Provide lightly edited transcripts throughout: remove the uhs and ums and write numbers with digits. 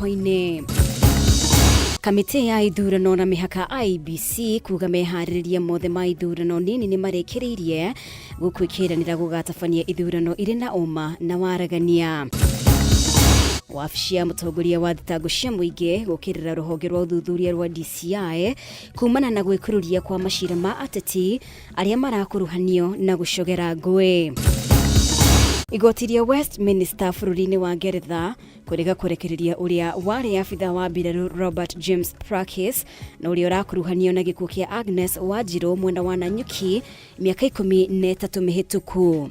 Mĩthako-inĩ, Kamĩtĩ ya ithurano na mĩhaka IEBC kuga meharĩrĩria mothe ma ithurano nini nĩ marĩkĩrĩirie gũkũ ĩkĩranĩra gũgatabania ithurano irĩ na ũma na waragania. Wabici ya mũtongoria wa thitango cia mũingĩ gũkĩrĩra rũhonge rwa ũthuthuria rwa DCI kumana na gwĩkururia kwa macira ma ateti arĩa marakuruhanio na gũcogera ngũĩ. Igoti rĩa Westminster bũrũri-inĩ wa Ngeretha kũrega kũrekereria ũrĩa warĩ abitha wa mbirarũ Robert James Prakis na ũrĩa ũrakuruhanio na gĩkuũ kĩa Agnes Wanjirũ mwena wa Nanyuki mĩaka 13 mĩhĩtũku.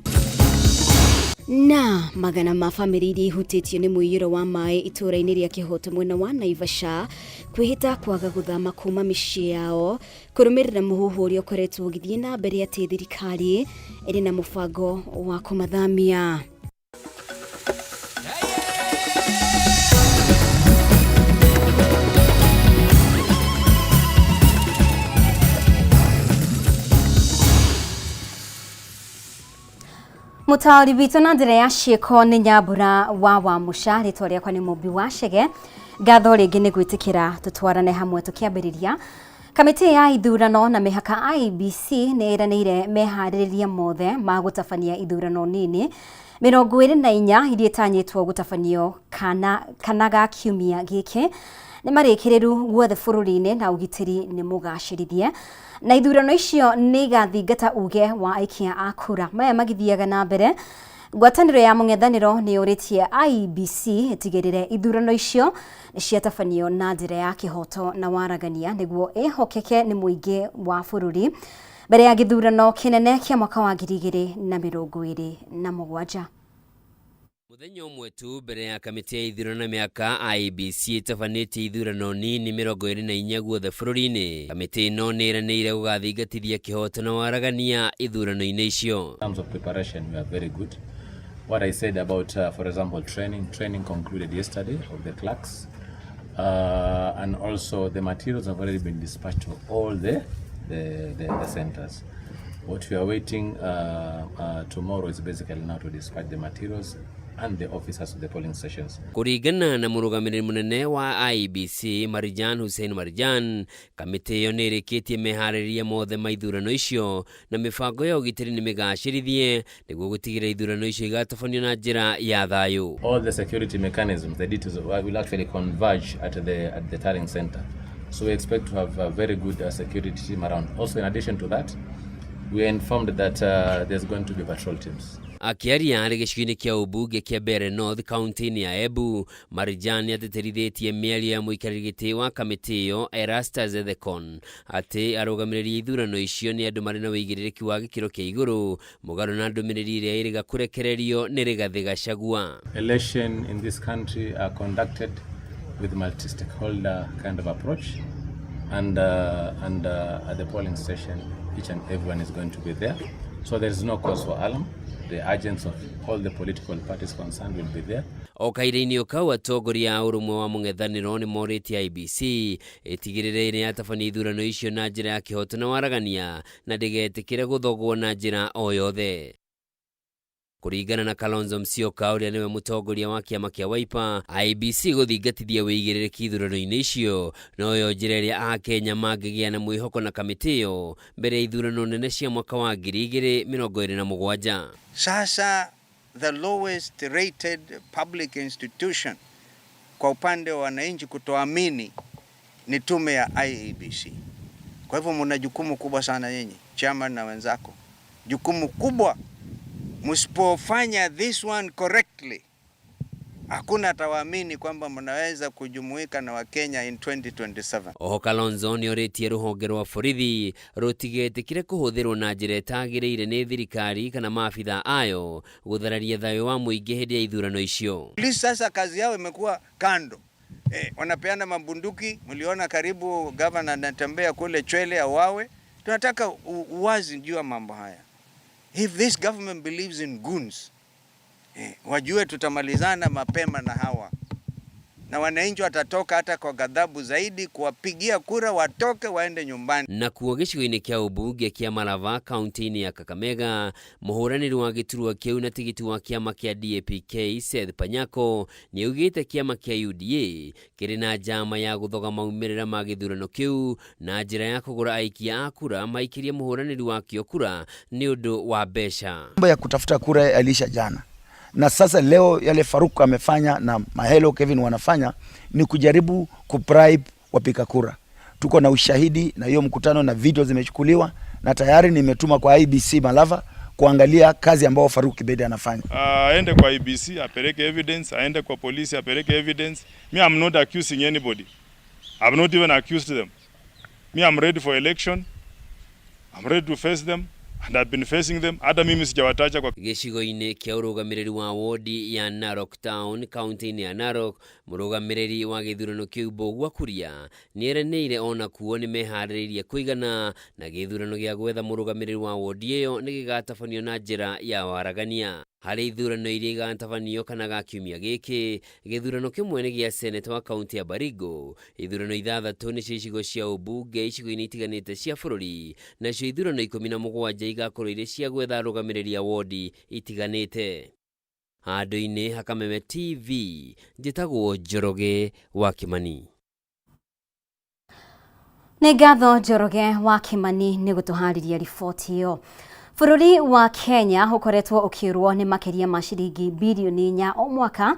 Na magana ma bamĩrĩ iria ihutĩtio nĩ mũiyũro wa maĩ itũũra-inĩ rĩa Kĩhoto mwena wa Naivasha kwĩhĩta kwaga gũthama kuma mĩciĩ yao kũrũmĩrĩra mũhuhu ũrĩa ũkoretwo ũgĩthiĩ na mbere atĩ thirikari ĩrĩ na mũbango wa kũmathamia. Mũtaũri witũ na njĩra ya ciĩko nĩ Nyambura wa Wamũca, rĩtwa rĩakwa nĩ Mũmbi wa Chege. Ngatho rĩngĩ nĩ gwĩtĩkĩra tũtwarane hamwe tũkĩambĩrĩria. Kamĩtĩ ya ithurano na mĩhaka IEBC nĩ ĩranĩire meharĩrĩria mothe ma gũtabania ithurano nini 24 iria itanyĩtwo gũtabanio kana ga kiumia gĩkĩ nĩ marĩkĩrĩru guothe bũrũri-inĩ na ũgitĩri nĩ mũgacĩrithie na ithurano icio nĩ igathingata uge wa aikia a kura. Maya magĩthiaga na mbere, ngwatanĩro ya mũng'ethanĩro nĩ yũrĩtie IEBC ĩtigĩrĩre ithurano icio nĩ ciatabanio na njĩra ya kĩhoto na waragania nĩguo ĩhokeke nĩ mũingĩ wa bũrũri mbere ya gĩthurano kĩnene kĩa mwaka wa 2027. Mũthenya ũmwe tu mbere ya kamĩtĩ ya ithurano na mĩhaka IEBC ĩtabanĩtie ithurano nini 24 guothe bũrũri-inĩ, kamĩtĩ ĩno nĩ ĩranĩire gũgathingatithia kĩhoto na waragania ithurano-inĩ icio. In terms of preparation, we are very good. What I said about, for example, training concluded yesterday of the clerks, and also the materials have already been dispatched to all the centers. What we are waiting tomorrow is basically now to dispatch the materials and the officers to the polling stations. Kũringana na mũrũgamĩrĩri mũnene wa IEBC Marijan Hussein Marijan, kamĩtĩ ĩyo nĩ ĩrĩkĩtie meharĩrĩria mothe ma ithurano icio na mĩbango ya ũgitĩri nĩ mĩgacĩrithie nĩguo gũtigĩrĩra ithurano icio igatabanio na njĩra ya thayũ. All the security mechanisms, the details will actually converge at the tallying center. So we expect to have a very good security team around. Also, in addition to that, we are informed that there's going to be patrol teams. Akĩaria arĩ gĩcigo-inĩ kĩa ũmbunge kĩa Mbeere North kaunti-inĩ ya Embu, Marijan nĩatĩtĩrithĩtie mĩario ya mũikarĩri gĩtĩ wa kamĩtĩ ĩyo Erastus Ethekon atĩ arũgamĩrĩri a ithurano icio nĩ andũ marĩ na ũigĩrĩrĩki wa gĩkĩro kĩa igũrũ mũgarũ na ndũmĩrĩri ĩrĩa ĩrĩga kũrekererio nĩ Rigathĩ Gachagua. Election in this country are conducted with multi-stakeholder kind of approach, and at the polling station, each and everyone is going to be there. So there is no cause for alarm. The agents of all the political parties concerned will be there. O kahinda-inĩ o kau, atongoria a ũrũmwe wa mũng'ethanĩro nĩ morĩtie IEBC ĩtigĩrĩre nĩ yatabania ithurano icio na njĩra ya kĩhoto na waragania na ndĩgetĩkĩre gũthogwo na njĩra o yothe. Kũringana na Kalonzo Musyoka, ũrĩa nĩwe mũtongoria wa kĩama kĩa Wiper, IEBC gũthingatithia wĩigĩrĩrĩki ithurano-inĩ icio noyo njĩra ĩrĩa akenya mangĩgĩa na mwĩhoko na kamĩtĩ ĩyo mbere ya ithurano nene cia mwaka wa 2027. Sasa the lowest rated public institution kwa upande wa wananchi kutoamini ni tume ya IEBC. Kwa hivyo mna jukumu kubwa sana nyinyi, chairman na wenzako, jukumu kubwa. Msipofanya this one correctly, hakuna atawaamini kwamba mnaweza kujumuika na Wakenya in 2027. Oho Kalonzo nĩ orĩtie rũhonge rwa borithi rũtigetĩkĩre kũhũthĩrwo na njĩra ĩtagĩrĩire nĩ thirikari kana maabitha ayo gũthararia thayũ wa mũingĩ hĩndĩ ya ithurano icio. Polisi sasa kazi yao imekuwa kando. Wanapeana mabunduki. Mliona karibu gavana anatembea kule Chwele auawe. Tunataka uwazi juu ya mambo haya. If this government believes in goons, wajue tutamalizana mapema na hawa. Na wananchi watatoka hata kwa ghadhabu zaidi kuwapigia kura watoke waende nyumbani. Nakuo gĩcigo-inĩ kĩa ũmbunge kĩa Malava kaunti-inĩ ya Kakamega, mũhũranĩri wa gĩturwa kĩu na tigiti wa kĩama kĩa DAPK Seth Panyako nĩaugĩte kĩama kĩa UDA kĩrĩ na njama ya gũthoga maumĩrĩra ma gĩthurano kĩu na njĩra ya kũgũra aikia a kura maikĩrie mũhũranĩri wakĩo kura nĩ ũndũ wa mbeca. Mambo ya kutafuta kura yaliisha jana, na sasa leo yale Faruk amefanya na Mahelo Kevin wanafanya ni kujaribu kubribe wapiga kura. Tuko na ushahidi na hiyo mkutano na video zimechukuliwa na tayari nimetuma kwa IEBC Malava kuangalia kazi ambayo Faruk Kibet anafanya. Aende kwa IEBC apeleke evidence, aende kwa polisi apeleke evidence. Me, I'm not accusing anybody. I've not even accused them. Me, I'm ready for election. I'm ready to face them and I've been facing them. Hata mimi sijawatacha kwa Gĩcigo-inĩ kĩa ũrũgamĩrĩri wa wodi ya Narok Town kaunti-inĩ ya Narok, mũrũgamĩrĩri wa gĩthurano kĩu Mbugua Kuria nĩeranĩire ona kuo nĩmeharĩrĩirie kũigana na gĩthurano gĩa gwetha mũrũgamĩrĩri wa wodi ĩyo nĩ gĩgatabanio na njĩra ya waragania. Harĩ ithurano iria igatabanio kana ga kiumia gĩkĩ, gĩthurano kĩmwe nĩ gĩa seneta wa kaunti ya Baringo, ithurano ithathatũ nĩ cia icigo cia ũmbunge icigo-inĩ itiganĩte cia bũrũri, nacio ithurano 17 igakorwo irĩ cia gwetha arũgamĩrĩri a wodi itiganĩte. Handũ-inĩ ha Kameme TV, njĩtagwo Njoroge wa Kimani. Nĩ ngatho Njoroge wa Kimani nĩ gũtũharĩria riboti ĩyo. Bũrũri wa Kenya ũkoretwo ũkĩũrwo nĩ makĩria ma ciringi birioni 4 o mwaka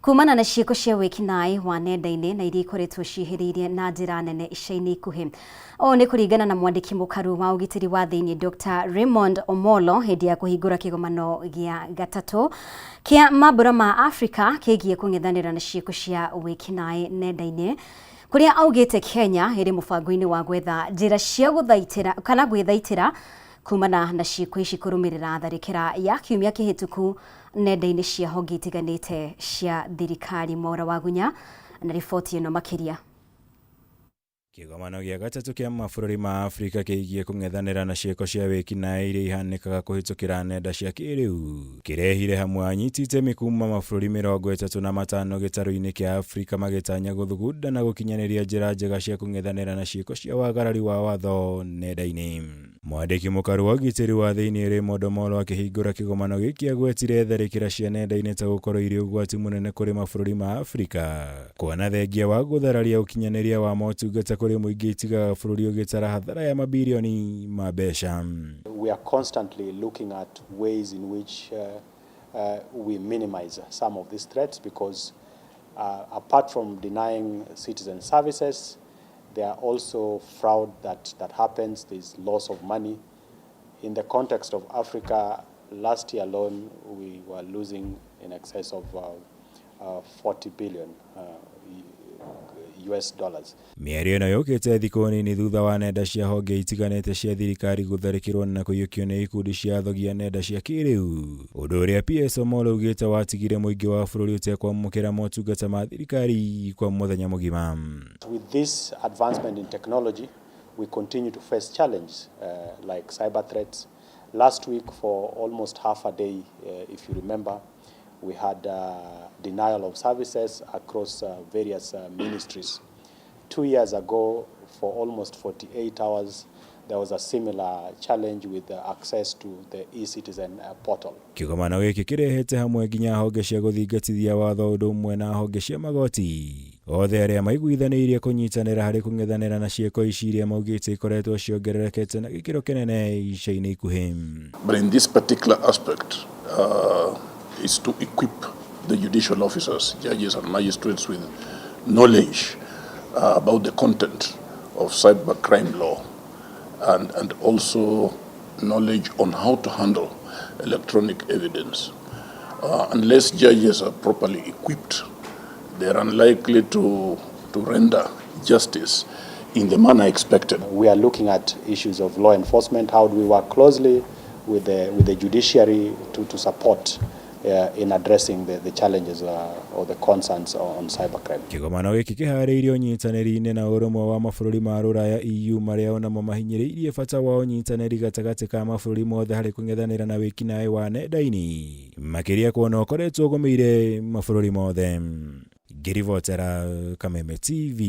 kumana na ciĩko cia wĩkinaĩ wa nenda-inĩ na iria ikoretwo ciĩhĩrĩirie na njĩra nene ica-inĩ ikuhĩ. Ũũ nĩ kũringana na mwandĩki mũkaru wa ũgitĩri wa thĩinĩ Dr. Raymond Omolo hĩndĩ ya kũhingũra kĩgomano gĩa gatatũ kĩa mambũra ma Afrika kĩgiĩ kũng'ethanĩra na ciĩko cia wĩkinaĩ nenda-inĩ, kũrĩa augĩte Kenya ĩrĩ mũbango-inĩ wa gwetha njĩra cia gũthaitĩra kana gwĩthaitĩra kumana na ciĩko ici kũrũmĩrĩra tharĩkĩra ya kiumia kĩhĩtũku nenda-inĩ cia honge itiganĩte cia thirikari. Mwaura Wagunya na riboti ĩno makĩria. Kĩgomano gĩa gatatũ kĩa mabũrũri ma Afrika kĩgiĩ kũng'ethanĩra na ciĩko cia wĩkinaĩ iria ihanĩkaga kũhĩtũkĩra nenda cia kĩrĩu kĩrehire hamwe anyiti itemi kuma mabũrũri 35 gĩtarũ-inĩ kĩa Afrika magĩtanya gũthugunda na gũkinyanĩria njĩra njega cia kũng'ethanĩra na ciĩko cia wagarari wa watho nenda-inĩ. Mwandĩki mũkaru wa ũgitĩri wa thĩinĩ Raymond Omolo akĩhingũra kĩgomano gĩkĩ agwetire tharĩkĩra cia nenda-inĩ ta gũkorwo irĩ ũgwati mũnene kũrĩ mabũrũri ma Afrika, kuona thengia wa gũthararia ũkinyanĩria wa motungata kũrĩ mũingĩ itigaga bũrũri ũgĩtara hathara ya mabirioni ma mbeca. We are constantly looking at ways in which we minimize some of these threats because apart from denying citizen services, there are also fraud that happens, there's loss of money. In the context of Africa, last year alone, we were losing in excess of 40 billion US dollars. Mĩario ĩno yũkĩte thikũ nini thutha wa nenda cia honge itiganĩte cia thirikari gũtharĩkĩrwo na kũiyũkio nĩ ikundi cia athogia nenda cia kĩrĩu, ũndũ ũrĩa PS Omolo augĩte watigire mũingĩ wa bũrũri ũtekwamũkĩra motungata ma thirikari kwa mũthenya mũgima. With this advancement in technology, we continue to face challenges like cyber threats. Last week, for almost half a day, if you remember, we had denial of services across various ministries. 2 years ago, for almost 48 hours, there was a similar challenge with the access to the e-citizen portal. Kĩgomano gĩkĩ kĩrehete hamwe nginya honge cia gũthingatithia watho ũndũ ũmwe na honge cia magoti othe arĩa maiguithanĩirie kũnyitanĩra harĩ kũng'ethanĩra na ciĩko ici iria maugĩte ikoretwo ciongererekete na gĩkĩro kĩnene ica-inĩ ikuhĩ. But in this particular aspect, is to equip the judicial officers, judges and magistrates with knowledge about the content of cybercrime law and also knowledge on how to handle electronic evidence. Unless judges are properly equipped, they are unlikely to render justice in the manner expected. We are looking at issues of law enforcement. How do we work closely with the judiciary to support in addressing the challenges or the concerns on cybercrime. Kĩgomano gĩkĩ kĩharĩirio ũnyitanĩri-inĩ na ũrũmwe wa mabũrũri ma Rũraya EU marĩa onamo mahinyĩrĩirie bata wa ũnyitanĩri gatagatĩ ka mabũrũri mothe harĩ kũng'ethanĩra na wĩkinaĩ wa nenda-inĩ, makĩria kuona ũkoretwo ũgũmĩire mabũrũri mothe. Ngĩribotera Kameme TV,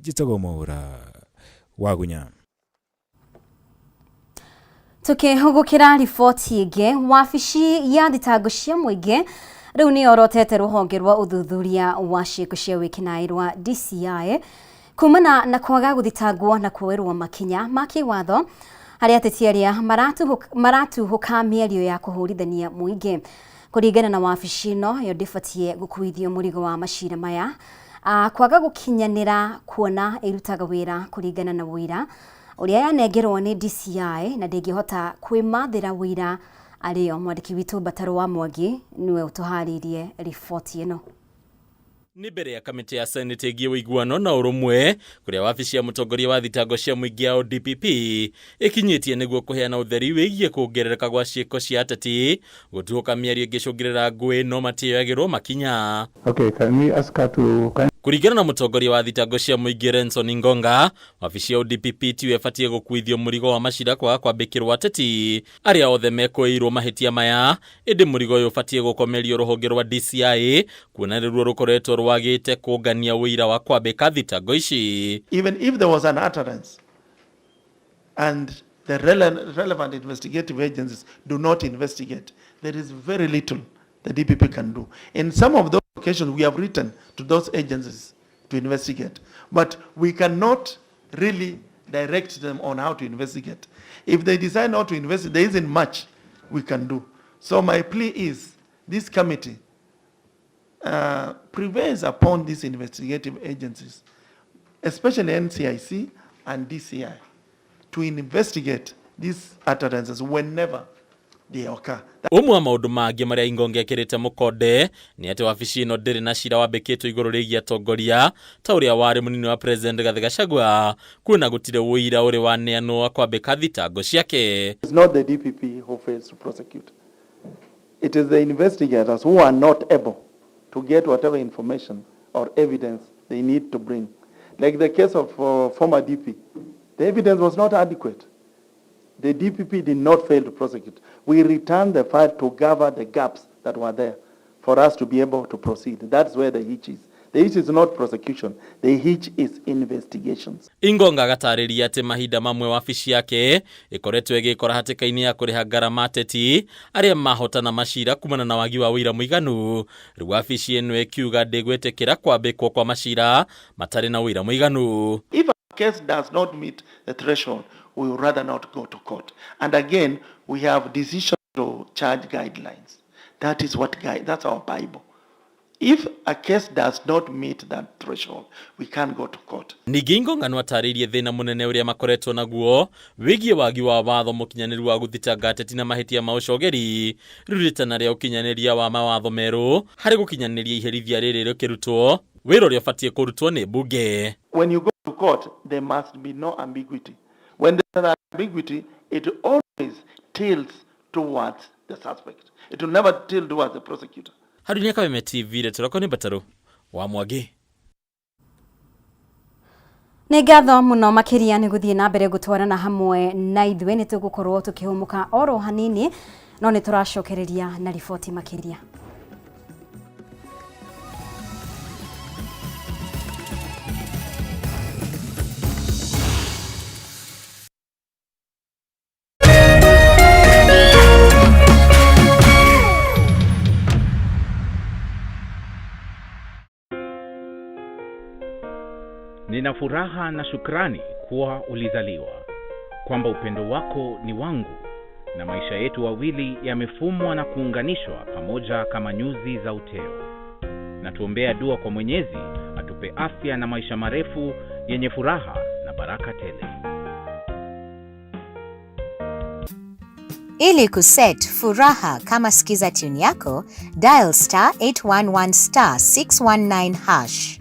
njĩtagwo Mwaũra Wagunya. Tukihugukira riboti ĩngĩ, wabici ya thitango cia mũingĩ rĩu nĩ yorotete rũhonge rwa ũthuthuria wa ciĩko cia wĩkinaĩ rwa DCI kumana na kwaga gũthitangwo na kuoerwo makinya ma kĩwatho harĩ ateti arĩa maratuhũka mĩario ya kũhũrithania mũingĩ. Kũringana na wabici ĩno, yo ndĩbatiĩ gũkuithio mũrigo wa macira maya kwaga gũkinyanĩra kuona ĩrutaga wĩra kũringana na ũira ũrĩa yanengerwo nĩ DCI na ndĩngĩhota kwĩmathĩra ũira arĩo. Mwandĩki witũ Mbataro wa Mwangi nĩwe ũtũharĩirie riboti ĩno. Nĩ mbere ya kamĩtĩ ya Senate ĩgiĩ ũiguano na ũrũmwe kũrĩa wabici ya mũtongoria wa thitango cia mũingĩ ya ODPP ĩkinyĩtie nĩguo kũheana ũtheri wĩgiĩ kuongerereka gwa ciĩko cia ateti gũtuũka mĩario ĩngĩcũngĩrĩra ngũĩ no matioyagĩrwo makinya. Okay, can we ask her to Kũringana na mũtongoria wa thitango cia mũingĩ Renson Ngonga, wabici ya ODPP tiyo ĩbatiĩ gũkuithio mũrigo wa macira kwaga kwambĩkĩrwo ateti arĩa othe mekũĩirwo mahĩtia maya, ĩndĩ mũrigo ũyũ ũbatiĩ gũkomerio rũhonge rwa DCI kuona nĩruo rũkoretwo rwagĩte kũngania ũira wa kwambĩka thitango ici. Even if there was an utterance and the relevant investigative agencies do not investigate, there is very little the DPP can do. In some of those occasions, we have written to those agencies to investigate, but we cannot really direct them on how to investigate. If they decide not to investigate, there isn't much we can do. So my plea is, this committee prevails upon these investigative agencies, especially NCIC and DCI, to investigate these utterances whenever they occur. Ũmwe wa maũndũ mangĩ marĩa Ingonga ekĩrĩte mũkonde nĩ atĩ wabici ĩno ndĩrĩ na cira wambĩkĩtwo igũrũ rĩgiĩ atongoria ta ũrĩa warĩ mũnini wa President Rigathĩ Gachagua kuona gũtirĩ ũira ũrĩ waneanwo wa kwambĩka thitango ciake. It's not the DPP who fails to prosecute. It is the investigators who are not able to get whatever information or evidence they need to bring. Like the case of former DP, the evidence was not adequate. The DPP did not fail to prosecute. We returned the file to cover the gaps that were there for us to be able to proceed. That's where the hitch is. The hitch is not prosecution. The hitch is investigations. Ingonga agatarĩria atĩ mahinda mamwe wabici yake ĩkoretwo ĩgĩkora hatĩka-inĩ ya kũrĩha ngarama ateti arĩa mahotana macira kumana na wagi wa ũira mũiganu. Rĩu wabici ĩno ĩkiuga ndĩgwĩtĩkĩra kwambĩkwo kwa macira matarĩ na ũira mũiganu. If a case does not meet the threshold, we would rather not go to court. And again, we have decision to charge guidelines. That is what guide, that's our Bible. If a case does not meet that threshold, we can't go to court. Ningĩ Ingonga no atarĩirie thĩna mũnene ũrĩa makoretwo naguo wĩgiĩ wagi wa watho mũkinyanĩru wa gũthitanga ateti na mahĩtia ma ũcogeri. Rĩu rĩtana rĩa ũkinyanĩria wa mawatho merũ harĩ gũkinyanĩria iherithia rĩrĩ rĩkĩrutwo wĩra ũrĩa ũbatiĩ kũrutwo nĩ mbunge. When you go to court, there must be no ambiguity. When there is ambiguity, it always tilts towards the suspect. It will never tilt towards the prosecutor. Harĩ nĩ Kameme TV rĩtũrako nĩ Mbataro wa Mwangi. Nĩ ngatho mũno makĩria nĩ gũthiĩ na mbere gũtwarana hamwe na ithuĩ. Nĩ tũgũkorwo tũkĩhũmũka oro hanini no nĩ tũracokereria na riboti makĩria. Nina furaha na shukrani kuwa ulizaliwa, kwamba upendo wako ni wangu na maisha yetu wawili yamefumwa na kuunganishwa pamoja kama nyuzi za uteo. Na tuombea dua kwa Mwenyezi atupe afya na maisha marefu yenye furaha na baraka tele. Ili kuset furaha kama skiza tune yako, dial star 811 star 619 hash.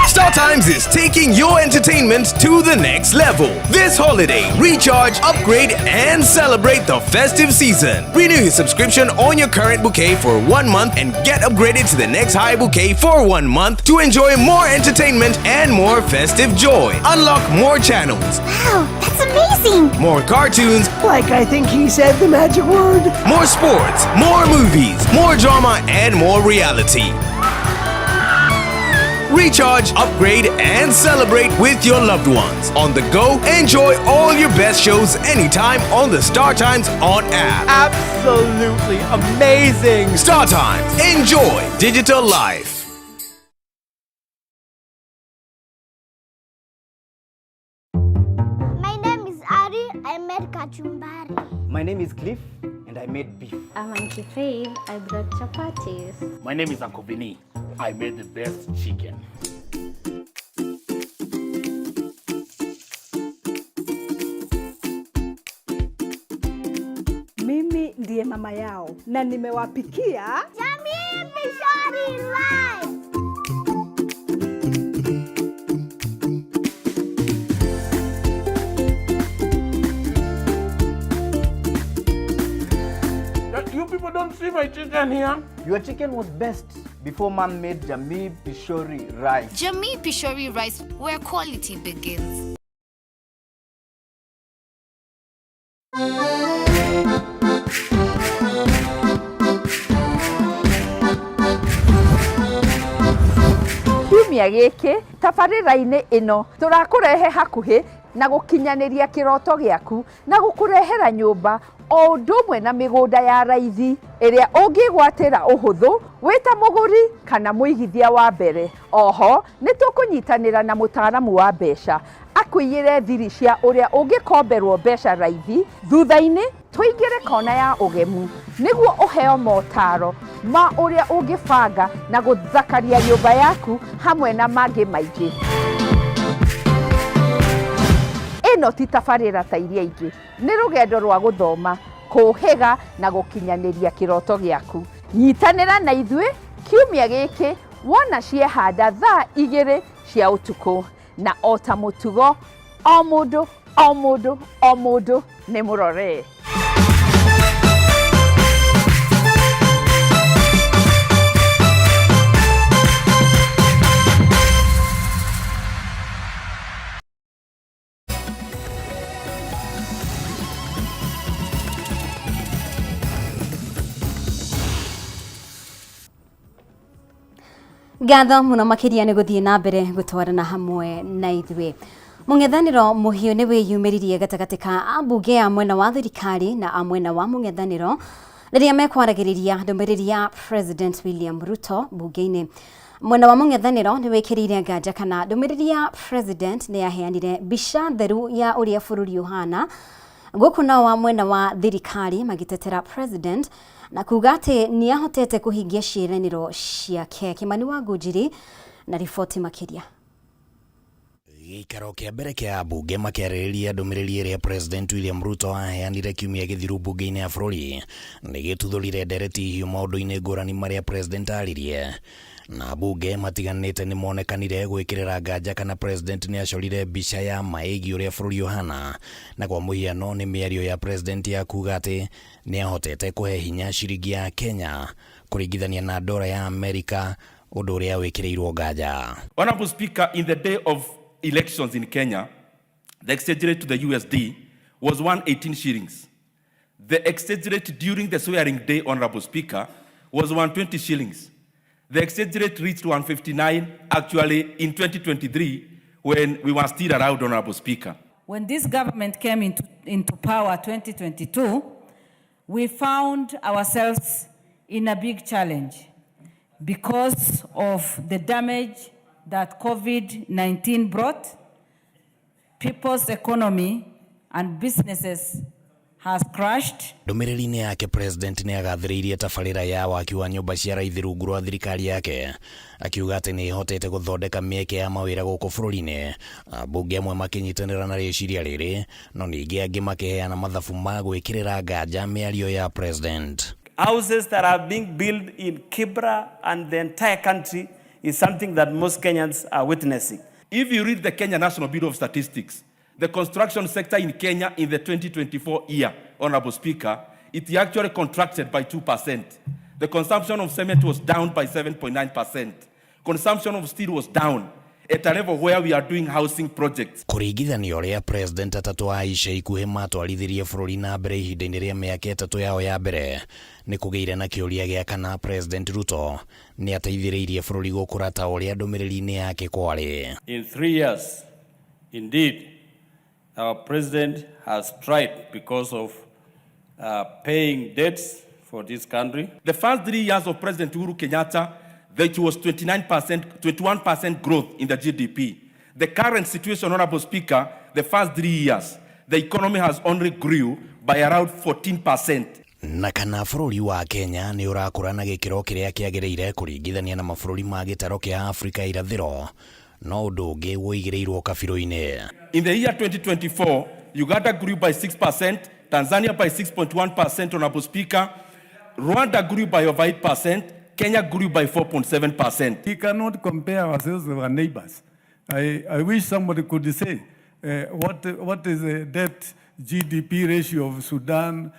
Star Star Times is taking your entertainment to the next level. This holiday, recharge, upgrade, and celebrate the festive season. Renew your subscription on your current bouquet for 1 month and get upgraded to the next high bouquet for 1 month to enjoy more entertainment and more festive joy. Unlock more channels. Wow, that's amazing! More cartoons. Like I think he said the magic word. More sports, more movies, more drama, and more reality. Recharge, upgrade, and celebrate with your loved ones. On the go, enjoy all your best shows anytime on the Star Times On app. Absolutely amazing! Star Times, enjoy digital life. My name is Ari. I made kachumbari. My name is Cliff, and I made beef. I'm Auntie Faith. I brought chapatis. My name is Uncle Vinny. I made the best chicken. Mimi ndiye mama yao na nimewapikia Jamii Pishori Rice. You people don't see my chicken here. Your chicken was best before mom made Jamii Pishori rice. Jamii Pishori rice, where quality begins. Kiumia gĩkĩ tabarĩra-inĩ ĩno tũrakũrehe hakuhĩ na gũkinyanĩria kĩroto gĩaku na gũkũrehera nyũmba o ũndũ ũmwe na mĩgũnda ya raithi ĩrĩa ũngĩgwatĩra ũhũthũ wĩ ta mũgũri kana mũigithia wa mbere. Oho nĩ tũkũnyitanĩra na mũtaaramu wa mbeca akũiyĩre thiri cia ũrĩa ũngĩkomberwo mbeca raithi, thutha-inĩ tũingĩre kona ya ũgemu nĩguo ũheo motaro ma ũrĩa ũngĩbanga na gũthakaria nyũmba yaku hamwe na mangĩ maingĩ. Ĩno ti tabarĩra ta iria ingĩ, nĩ rũgendo rwa gũthoma, kũũhĩga na gũkinyanĩria kĩroto gĩaku. Nyitanĩra na ithuĩ kiumia gĩkĩ wona ciehanda thaa 2 cia ũtukũ, na o ta mũtugo o mũndũ o mũndũ o mũndũ nĩ mũrore. Ngatho muno makiria nĩ gũthiĩ na mbere gũtwarana hamwe na ithuĩ. Mũng'ethanĩro mũhiũ nĩ wĩyumĩririe gatagatĩ ka ambunge a mwena wa thirikari na a mwena wa mũng'ethanĩro rĩrĩa mekwaragĩrĩria ndũmĩrĩri ya President William Ruto mbunge-inĩ. Mwena wa mũng'ethanĩro nĩ wĩkĩrĩire nganja kana ndũmĩrĩri ya President nĩ yaheanire mbica theru ya ũrĩa bũrũri ũhana, gũkũ nao wa mwena wa thirikari magĩtetera President na kuga atĩ nĩ ahotete kũhingia ciĩranĩro ciake. Kimani wa Ngũnjiri na riboti makĩria. Gĩikaro kĩa mbere kĩa ambunge makĩarĩrĩria ndũmĩrĩri ĩrĩa President William Ruto aheanire kiumia gĩthiru mbunge-inĩ ya bũrũri nĩ gĩtuthũrire ndereti hiũ maũndũ-inĩ ngũrani marĩa President aririe, na ambunge matiganĩte nĩ monekanire gwĩkĩrĩra nganja kana President nĩ acorire mbica ya ma ĩgiĩ ũrĩa bũrũri ũhana, na kwa mũhiano nĩ mĩario ya President ya kuga atĩ nĩ ahotete kũhe hinya ciringi ya Kenya kũringithania na dola ya Amerika, ũndũ ũrĩa wĩkĩrĩirwo nganja. Honorable Speaker, in the day of elections in Kenya, the exchange rate to the USD was 118 shillings. The exchange rate during the swearing day, Honorable Speaker, was 120 shillings. The exchange rate reached 159 actually in 2023 when we were still around, Honorable Speaker. When this government came into power 2022, we found ourselves in a big challenge because of the damage that COVID-19 brought. People's economy and businesses has crashed. Ndũmĩrĩri-inĩ yake President nĩ agathĩrĩirie tabarĩra ya waki wa nyũmba cia raithi rungu rwa thirikari yake, akiuga atĩ nĩ ĩhotete gũthondeka mĩeke ya mawĩra gũkũ bũrũri-inĩ. Ambunge amwe makĩnyitanĩra na rĩciria rĩrĩ, no ningĩ angĩ makĩheana mathabu ma gwĩkĩrĩra nganja mĩario ya President. Houses that are being built in Kibra and the entire country is something that most Kenyans are witnessing. If you read the Kenya National Bureau of Statistics, the construction sector in Kenya in the 2024 year, Honorable Speaker, it actually contracted by 2%. The consumption of cement was down by 7.9%. Consumption of steel was down at a level where we are doing housing projects. Kũringithania ũrĩa president atatũ a ica ikuhĩ matwarithirie bũrũri na mbere ihinda-inĩ rĩa mĩaka ĩtatũ yao ya mbere nĩ kũgĩire na kĩũria gĩa kana President Ruto nĩ ateithĩrĩirie bũrũri gũkũra ta ũrĩa ndũmĩrĩri-inĩ yake kwarĩ. In 3 years, indeed, our president has tried because of paying debts for this country. The first 3 years of President Uhuru Kenyatta, there was 29%, 21% growth in the GDP. The current situation, Honorable Speaker, the first 3 years, the economy has only grew by around 14%. Na kana bũrũri wa Kenya nĩ ũrakũra na gĩkĩro kĩrĩa kĩagĩrĩire kũringithania na mabũrũri ma gĩtaro kĩa Afrika irathĩro no ũndũ ũngĩ wũigĩrĩirwo kabirũ-inĩ. In the year 2024, Uganda grew by 6%, Tanzania by 6.1%, Honorable Speaker, Rwanda grew by over 8%, Kenya grew by 4.7%. We cannot compare ourselves with our neighbors. I wish somebody could say what is the debt GDP ratio of Sudan,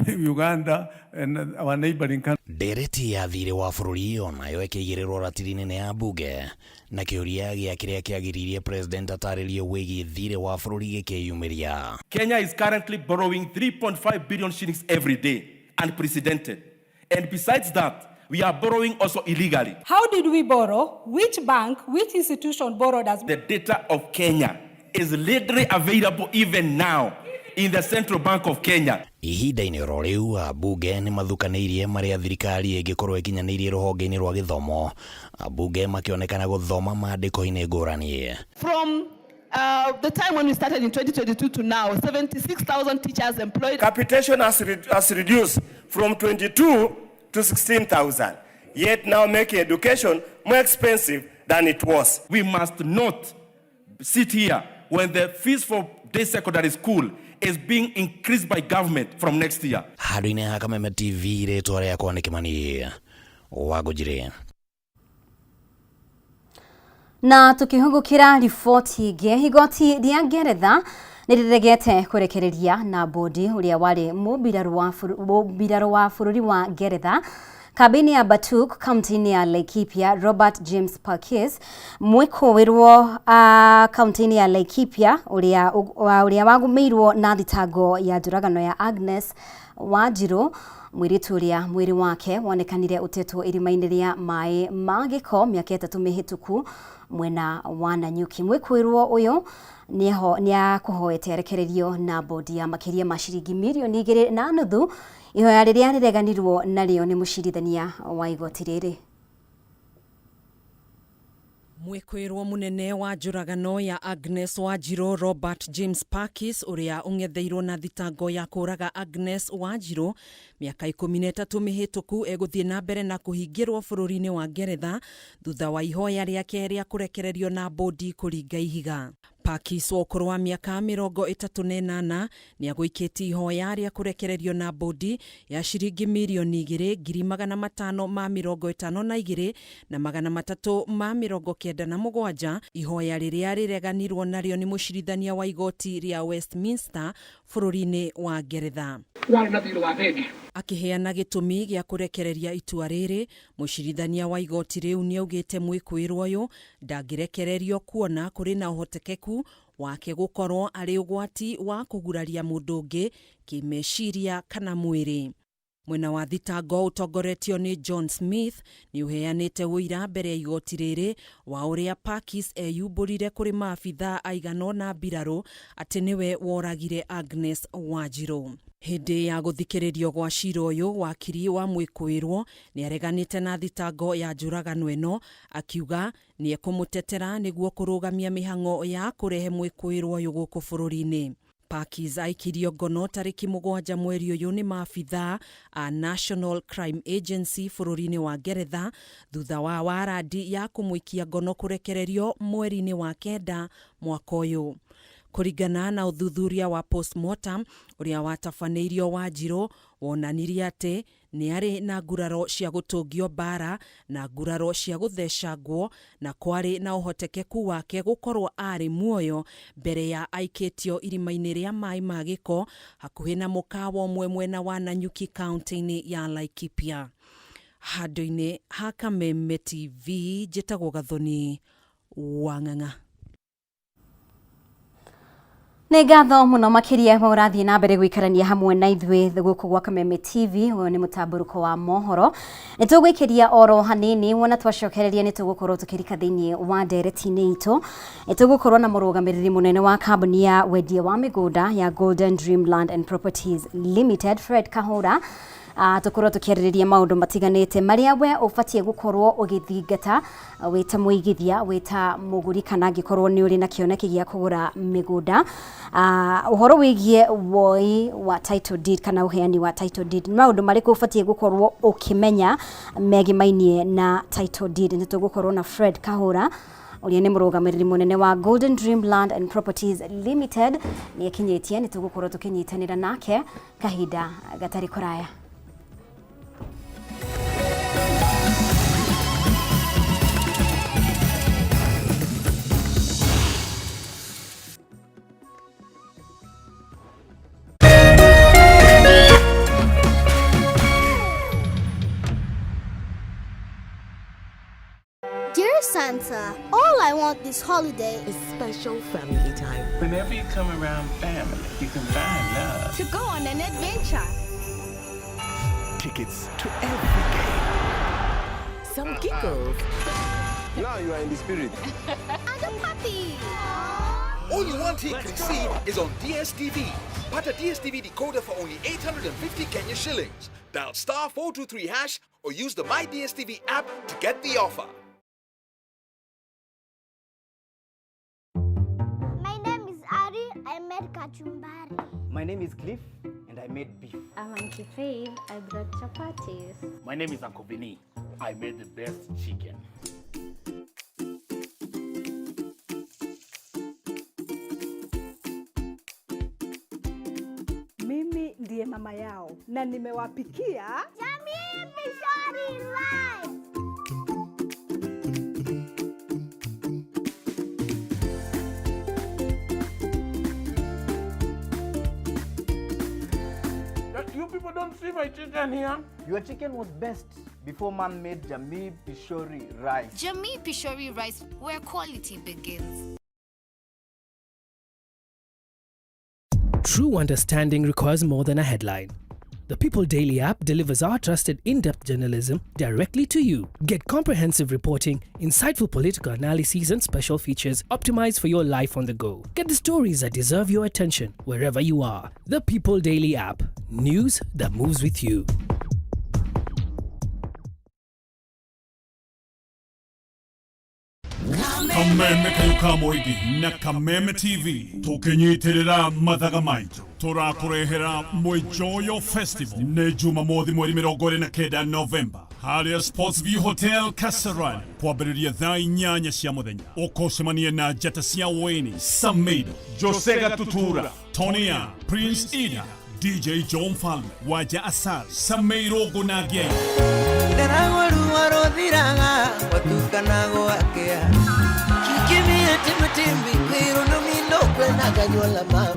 Uganda, and our neighboring countries. Ndereti ya thirĩ wa bũrũri onayo ĩkĩigĩrĩrwo ratiri nene ya mbunge na kĩũria gĩa kĩrĩa kĩagiririe president atarĩrie wĩgiĩ thirĩ wa bũrũri gĩkĩyumĩria. Kenya is currently borrowing 3.5 billion shillings every day, unprecedented. And besides that, we are borrowing also illegally. How did we borrow? Which bank, which institution borrowed us? The data of Kenya is literally available even now in the Central Bank of Kenya. Ihinda-inĩ oro rĩu ambunge nĩ mathukanĩirie marĩa thirikari ĩngĩkorwo ĩkinyanĩirie rũhonge-inĩ rwa gĩthomo, ambunge makĩonekana gũthoma maandĩko-inĩ ngũrani. From the time when we started in 2022 to now, 76,000 teachers employed. Capitation has reduced from 22 to 16,000, yet now making education more expensive than it was. We must not sit here when the fees for day secondary school is being increased by government from next year. Handũ-inĩ ha Kameme TV, rĩtwa rĩakwa nĩ Kĩmani Wangũnjiri. Na tukihungukira riboti ĩngĩ, igoti rĩa Ngeretha nĩ rĩregete kũrekereria na bodi ũrĩa warĩ mũmbirarũ wa bũrũri wa Ngeretha kambĩ-inĩ ya Batuk, kaunti-inĩ ya Laikipia, Robert James Parkes, mwĩkũĩrwo kaunti-inĩ ya Laikipia ũrĩa wagũmĩirwo na thitango ya njũragano ya Agnes Wanjiru, mũirĩtu ũrĩa mwĩrĩ wake wonekanire ũtetwo irima-inĩ rĩa maĩ ma gĩko mĩaka 3 mĩhĩtũku mwena wa Nanyuki. Mwĩkũĩrwo ũyũ nĩakũhoete arekererio na bodi ya makĩria ma ciringi mirioni 2.5, ihoya rĩrĩa rĩreganirwo narĩo nĩ mũcirithania wa igoti rĩrĩ. Mwĩkũĩrwo mũnene wa njũragano ya Agnes Wanjiru, Robert James Parkes, ũrĩa ũng'etheirwo na thitango ya kũũraga Agnes Wanjiru mĩaka 13 mĩhĩtũku, egũthiĩ na mbere na kũhingĩrwo bũrũri-inĩ wa Ngeretha thutha wa ihoya rĩake rĩa kũrekererio na bodi kũringa ihiga. Parkes wa ũkũrũ wa mĩaka 38 nĩ agũikĩtie ihoya rĩa kũrekererio na bodi ya ciringi 2,552,397, ihoya rĩrĩa rĩreganirwo narĩo nĩ mũcirithania wa igoti rĩa Westminster bũrũri-inĩ wa Ngeretha. Warĩ na thirĩ wa bengi. Akĩheana gĩtũmi gĩa kũrekereria itua rĩrĩ, mũcirithania wa igoti rĩu nĩaugĩte mwĩkũĩrwo ũyũ ndangĩrekererio kuona kũrĩ na ũhotekeku wake gũkorwo arĩ ũgwati wa kũguraria mũndũ ũngĩ kĩmeciria kana mwĩrĩ. Mwena wa thitango ũtongoretio nĩ John Smith nĩ ũheanĩte ũira mbere ya igoti rĩrĩ wa ũrĩa Parkes eyumbũrire kũrĩ maabithaa aigana ũna mbirarũ atĩ nĩwe woragire Agnes Wanjiru. Hĩndĩ ya gũthikĩrĩrio gwa cira ũyũ, wakiri wa mwĩkũĩrwo nĩ areganĩte na thitango ya njũragano ĩno, akiuga nĩ ekũmũtetera nĩguo kũrũgamia mĩhang'o ya kũrehe mwĩkũĩrwo ũyũ gũkũ bũrũri-inĩ. Parkes aikirio ngono tarĩki 7 mweri ũyũ nĩ maabithaa a National Crime Agency bũrũri-inĩ wa Ngeretha thutha wa warandi ya kũmũikia ngono kũrekererio mweri-inĩ wa 9 mwaka ũyũ. Kũringana na ũthuthuria wa postmortem ũrĩa watabanĩirio, Wanjiru Wonanirie atĩ nĩ arĩ na nguraro cia gũtũngio mbaara na nguraro cia gũthecangwo na kwarĩ na ũhotekeku wake gũkorwo arĩ muoyo mbere ya aikĩtio irima-inĩ rĩa maĩ ma gĩko hakuhĩ na mũkawa ũmwe mwena wa Nanyuki kaunti-inĩ ya Laikipia. Handũ-inĩ ha Kameme TV njĩtagwo Gathoni Wang'ang'a. Nĩ ngatho mũno makĩria ũrathiĩ na mbere gũikarania hamwe na ithuĩ gũkũ gwa Kameme TV. Ũyũ nĩ mũtambũrũko wa mohoro. Nĩ tũgũikĩria oro hanini, wona twacokereria nĩ tũgũkorwo tũkĩrika thĩinĩ wa ndereti-inĩ itũ. Nĩ tũgũkorwo na mũrũgamĩrĩri mũnene wa kambuni ya wendia wa mĩgũnda ya Golden Dream Land and Properties Limited, Fred Kahũra. Tũkorwo tũkĩarĩrĩria maũndũ matiganĩte marĩa we ũbatiĩ gũkorwo ũgĩthingata wĩ ta mũigithia, wĩ ta mũgũri, kana angĩkorwo nĩ ũrĩ na kĩoneki gĩa kũgũra mĩgũnda. Ũhoro wĩgiĩ woi wa title deed kana ũheani wa title deed, nĩ maũndũ marĩkũ ũbatiĩ gũkorwo ũkĩmenya megimainie na title deed. Nĩ tũgũkorwo na Fred Kahũra ũrĩa nĩ mũrũgamĩrĩri mũnene wa Golden Dream Land and Properties Limited. Nĩ akinyĩtie, nĩ tũgũkorwo tũkĩnyitanĩra nake kahinda gatarĩ kũraya. Dear Santa, all I want this holiday is special family time. Whenever you come around family, you can find love. To go on an adventure. Tickets to every game. Some giggles. Now you are in the spirit. And a puppy. All you want he can see is on DSTV. Pata DSTV decoder for only 850 Kenya shillings. Dial star 423 hash or use the My DSTV app to get the offer. My name is Ari. I made kachumbari. My name is Cliff, and I made beef. I'm Auntie Faith. I brought chapatis. My name is Uncle Vinny. I made the best chicken. Mimi ndiye mama yao na nimewapikia Jamii Pishori Rice. You people don't see my chicken here. Your chicken was best before mom made Jamii Pishori rice. Jamii Pishori rice, where quality begins. True understanding requires more than a headline. The People Daily app delivers our trusted in-depth journalism directly to you. Get comprehensive reporting, insightful political analyses and special features optimized for your life on the go. Get the stories that deserve your attention wherever you are. The People Daily app. News that moves with you. Kameme kayo ka mũingĩ na Kameme TV tũkĩnyitĩrĩra mathaga maitũ tũrakũrehera Mwijoyo Festival nĩ Jumamothi mweri 29 Novemba harĩa Sports View Hotel Kasarani kwambĩrĩria thaa 8 cia mũthenya. Ũkũcemania na njata cia Wayne Samido, Jose Gatutura, Tonya, Prince Ida, DJ John Falme, Waja Asal, Sameiro Gonagei.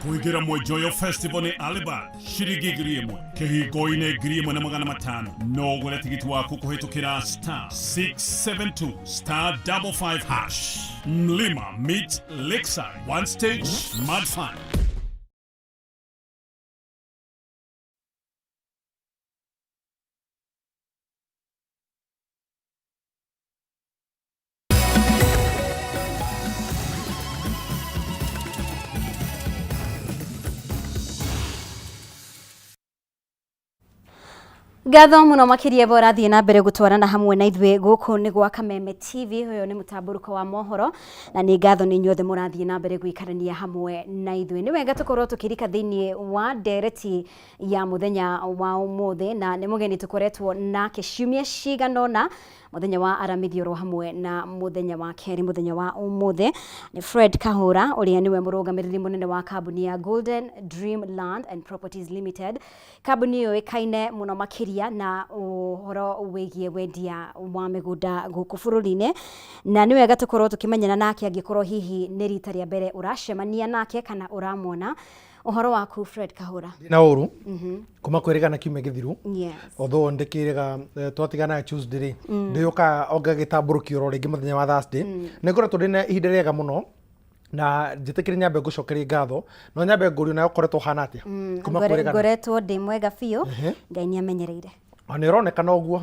Kuingira Mwijoyo Festival ni Alibad shiringi 1,000 kihingo-inĩ 1,500. No ũgũre tigiti waku kũhĩtũkĩra star 672 star 55 hash. Mlima meet Lakeside, one stage, mad fun. Ngatho muno makiria bo ũrathiĩ na mbere gũtwarana hamwe na ithuĩ gũkũ nĩ gwa Kameme TV. Ũyũ nĩ mũtambũrũko wa mohoro na nĩ ngatho nĩ inyuothe mũrathiĩ na mbere gũikarania hamwe na ithuĩ. Nĩ wega tũkorwo tũkĩrika thĩinĩ wa ndereti ya mũthenya wa ũmũthĩ na nĩ mũgeni tũkoretwo nake ciumia cigana ũna, mũthenya wa aramithi oro hamwe na mũthenya wa kerĩ. Mũthenya wa ũmũthĩ nĩ Fred Kahũra ũrĩa nĩwe mũrũgamĩrĩri mũnene wa kambuni ya Golden Dream Land and Properties Limited, kambuni yũĩkaine mũno makĩria na ũhoro wĩgiĩ wendia wa mĩgũnda gũkũ bũrũri-inĩ, na nĩ wega tũkorwo tũkĩmenyana nake angĩkorwo hihi nĩ rita rĩa mbere ũracemania nake kana ũramwona. Ũhoro waku, Fred Kahũra? Na ũru kuma kwĩrĩgana kiumia gĩthiru. Yes. Although ndĩkĩrĩga twatigana Tuesday rĩ, ndĩũka onga gĩtambũrũkio oro rĩngĩ mũthenya wa Thursday. Nĩ ngoretwo ndĩna ihinda rĩega mũno na njĩtĩkĩre nyambe ngũcokerie ngatho, no nyambe ngũrio nawe ũkoretwo ũhana atĩa kuma kwĩrĩgana? Ngoretwo ndĩ mwega biũ. Ngai nĩ amenyereire. O nĩ ũronekana ũguo.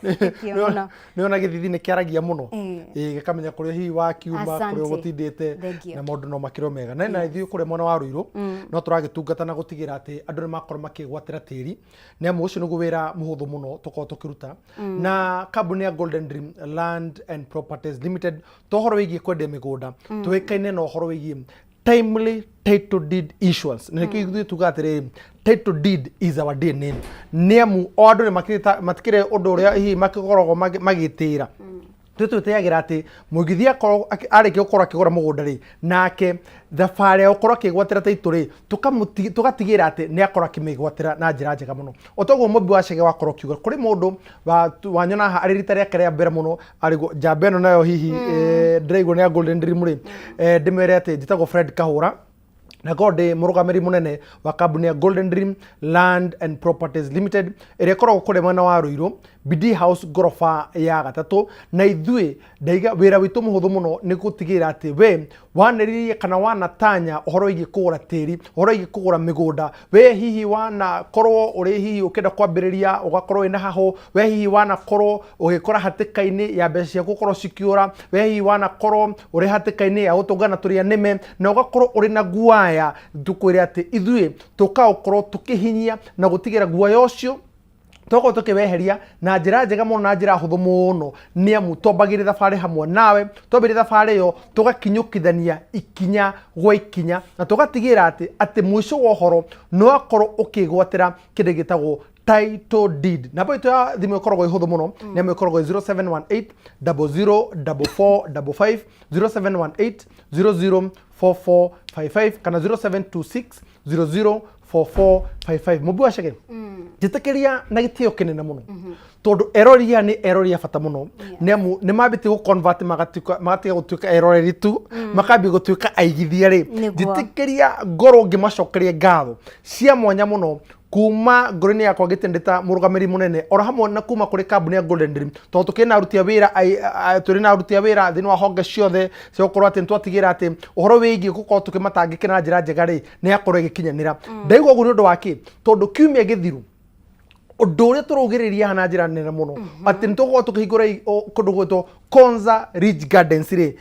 Thank you mũno. Nĩ ona gĩthithi nĩ kĩaragia mũno. Ĩĩ, gĩkamenya kũrĩa hihi wakiuma, Asante. kũrĩa ũgũtindĩte. Thank you. Na maũndũ no makĩrwo mega na ithuĩ kũrĩa mwena wa Ruiru no tũragĩtungata na gũtigĩra atĩ andũ nĩ makorwo makĩgwatĩra tĩri, nĩ amu ũcio nĩguo wĩra mũhũthũ mũno tũkorwo tũkĩruta na kambuni ya Golden Dream Land and Properties Limited. To ũhoro wĩgiĩ kwendia mĩgũnda, tũĩkaine na ũhoro wĩgiĩ timely title deed issuance, na nĩkĩo ithuĩ tuga atĩrĩrĩ, title deed is our DNA, nĩ amu o andũ nĩ matikĩrĩ ũndũ ũrĩa hihi makĩkoragwo magĩtĩĩra. Twĩ twĩtĩagĩra atĩ mũigithia akorwo arĩkia gũkorwo akĩgũra mũgũnda rĩ, nake thabarĩ ya gũkorwo akĩgwatĩra title rĩ, tũgatigĩrĩra atĩ nĩ akorwo akĩmĩgwatĩra na njĩra njega mũno. O toguo mũmbi wa Chege wakorwo ũkiuga kũrĩ mũndũ wanyona haha arĩ rita rĩake rĩa mbere mũno, arĩguo njamba ĩno nayo hihi ndĩraigua nĩ ya Golden Dream rĩ, ndĩmere atĩ njĩtagwo Fred Kahũra na ngorwo ndĩ mũrũgamĩrĩri mũnene wa kambuni ya Golden Dream Land and Properties Limited ĩrĩa ĩkoragwo kũrĩa mwena wa Ruiru, Bidii House, ngoroba ya gatatũ. Na ithuĩ ndaiga wĩra witũ mũhũthũ mũno nĩ gũtigĩrĩra atĩ we wanĩrĩrie kana wanatanya ũhoro wĩgiĩ kũgũra tĩri, ũhoro wĩgiĩ kũgũra mĩgũnda, we hihi wanakorwo ũrĩ hihi ũkĩenda kwambĩrĩria ũgakorwo wĩna hahũ, we hihi wanakorwo ũgĩkora hatĩka-inĩ ya mbeca ciaku gũkorwo cikĩũra, we hihi wanakorwo ũrĩ hatĩka-inĩ ya gũtũngana tũrĩa nĩme na ũgakorwo ũrĩ na guaya, tũkwĩre atĩ ithuĩ tũkaũkorwo tũkĩhinyia na gũtigĩra guaya ũcio tokorwo tũkĩweheria na njĩra njega mũno na njĩra hũthũ mũno, nĩ amu twambagĩrĩria thabarĩ hamwe nawe, twambĩrĩria thabarĩ ĩyo tũgakinyũkithania ikinya gwa ikinya na tũgatigĩrĩra atĩ mũico wa ũhoro nĩ wakorwo ũkĩgwatĩra kĩndũ gĩtagwo title deed. Namba itũ ya thimũ ĩkoragwo ĩ hũthũ mũno, nĩ amu ĩkoragwo ĩ 0718 00 44 55, 0718 00 4455 kana 0726 00 4455. Mũmbi wa Chege, njĩtĩkĩria na gĩtĩo kĩnene mũno, tondũ erori aya nĩ erori a bata mũno, nĩ amu nĩ mambĩtie gũ convert magatiga gũtuĩka eroreri tu, makambia gũtuĩka aigithia rĩ. Njĩtĩkĩria ngorwo ngĩmacokeria ngatho cia mwanya mũno kuma ngoro-inĩ yakwa ngĩte ndĩ ta mũrũgamĩrĩri mũnene, oro hamwe na kuma kũrĩ kambuni ya Golden Dream, tondũ tũkĩrĩ na aruti a wĩra tũrĩ na aruti a wĩra thĩinĩ wa honge ciothe cia gũkorwo atĩ nĩtwatigĩrĩra atĩ ũhoro wĩgiĩ gũkorwo tũkĩmatangĩkĩra na njĩra njega rĩ, nĩ yakorwo ĩgĩkinyanĩra. Ndaigua ũguo nĩ ũndũ wa kĩ? Tondũ kiumia gĩthiru ũndũ ũrĩa tũraugĩrĩria haha na njĩra nene mũno atĩ nĩ tũgũkorwo tũkĩhingũra kũndũ gwĩtwo Konza Ridge Gardens rĩ,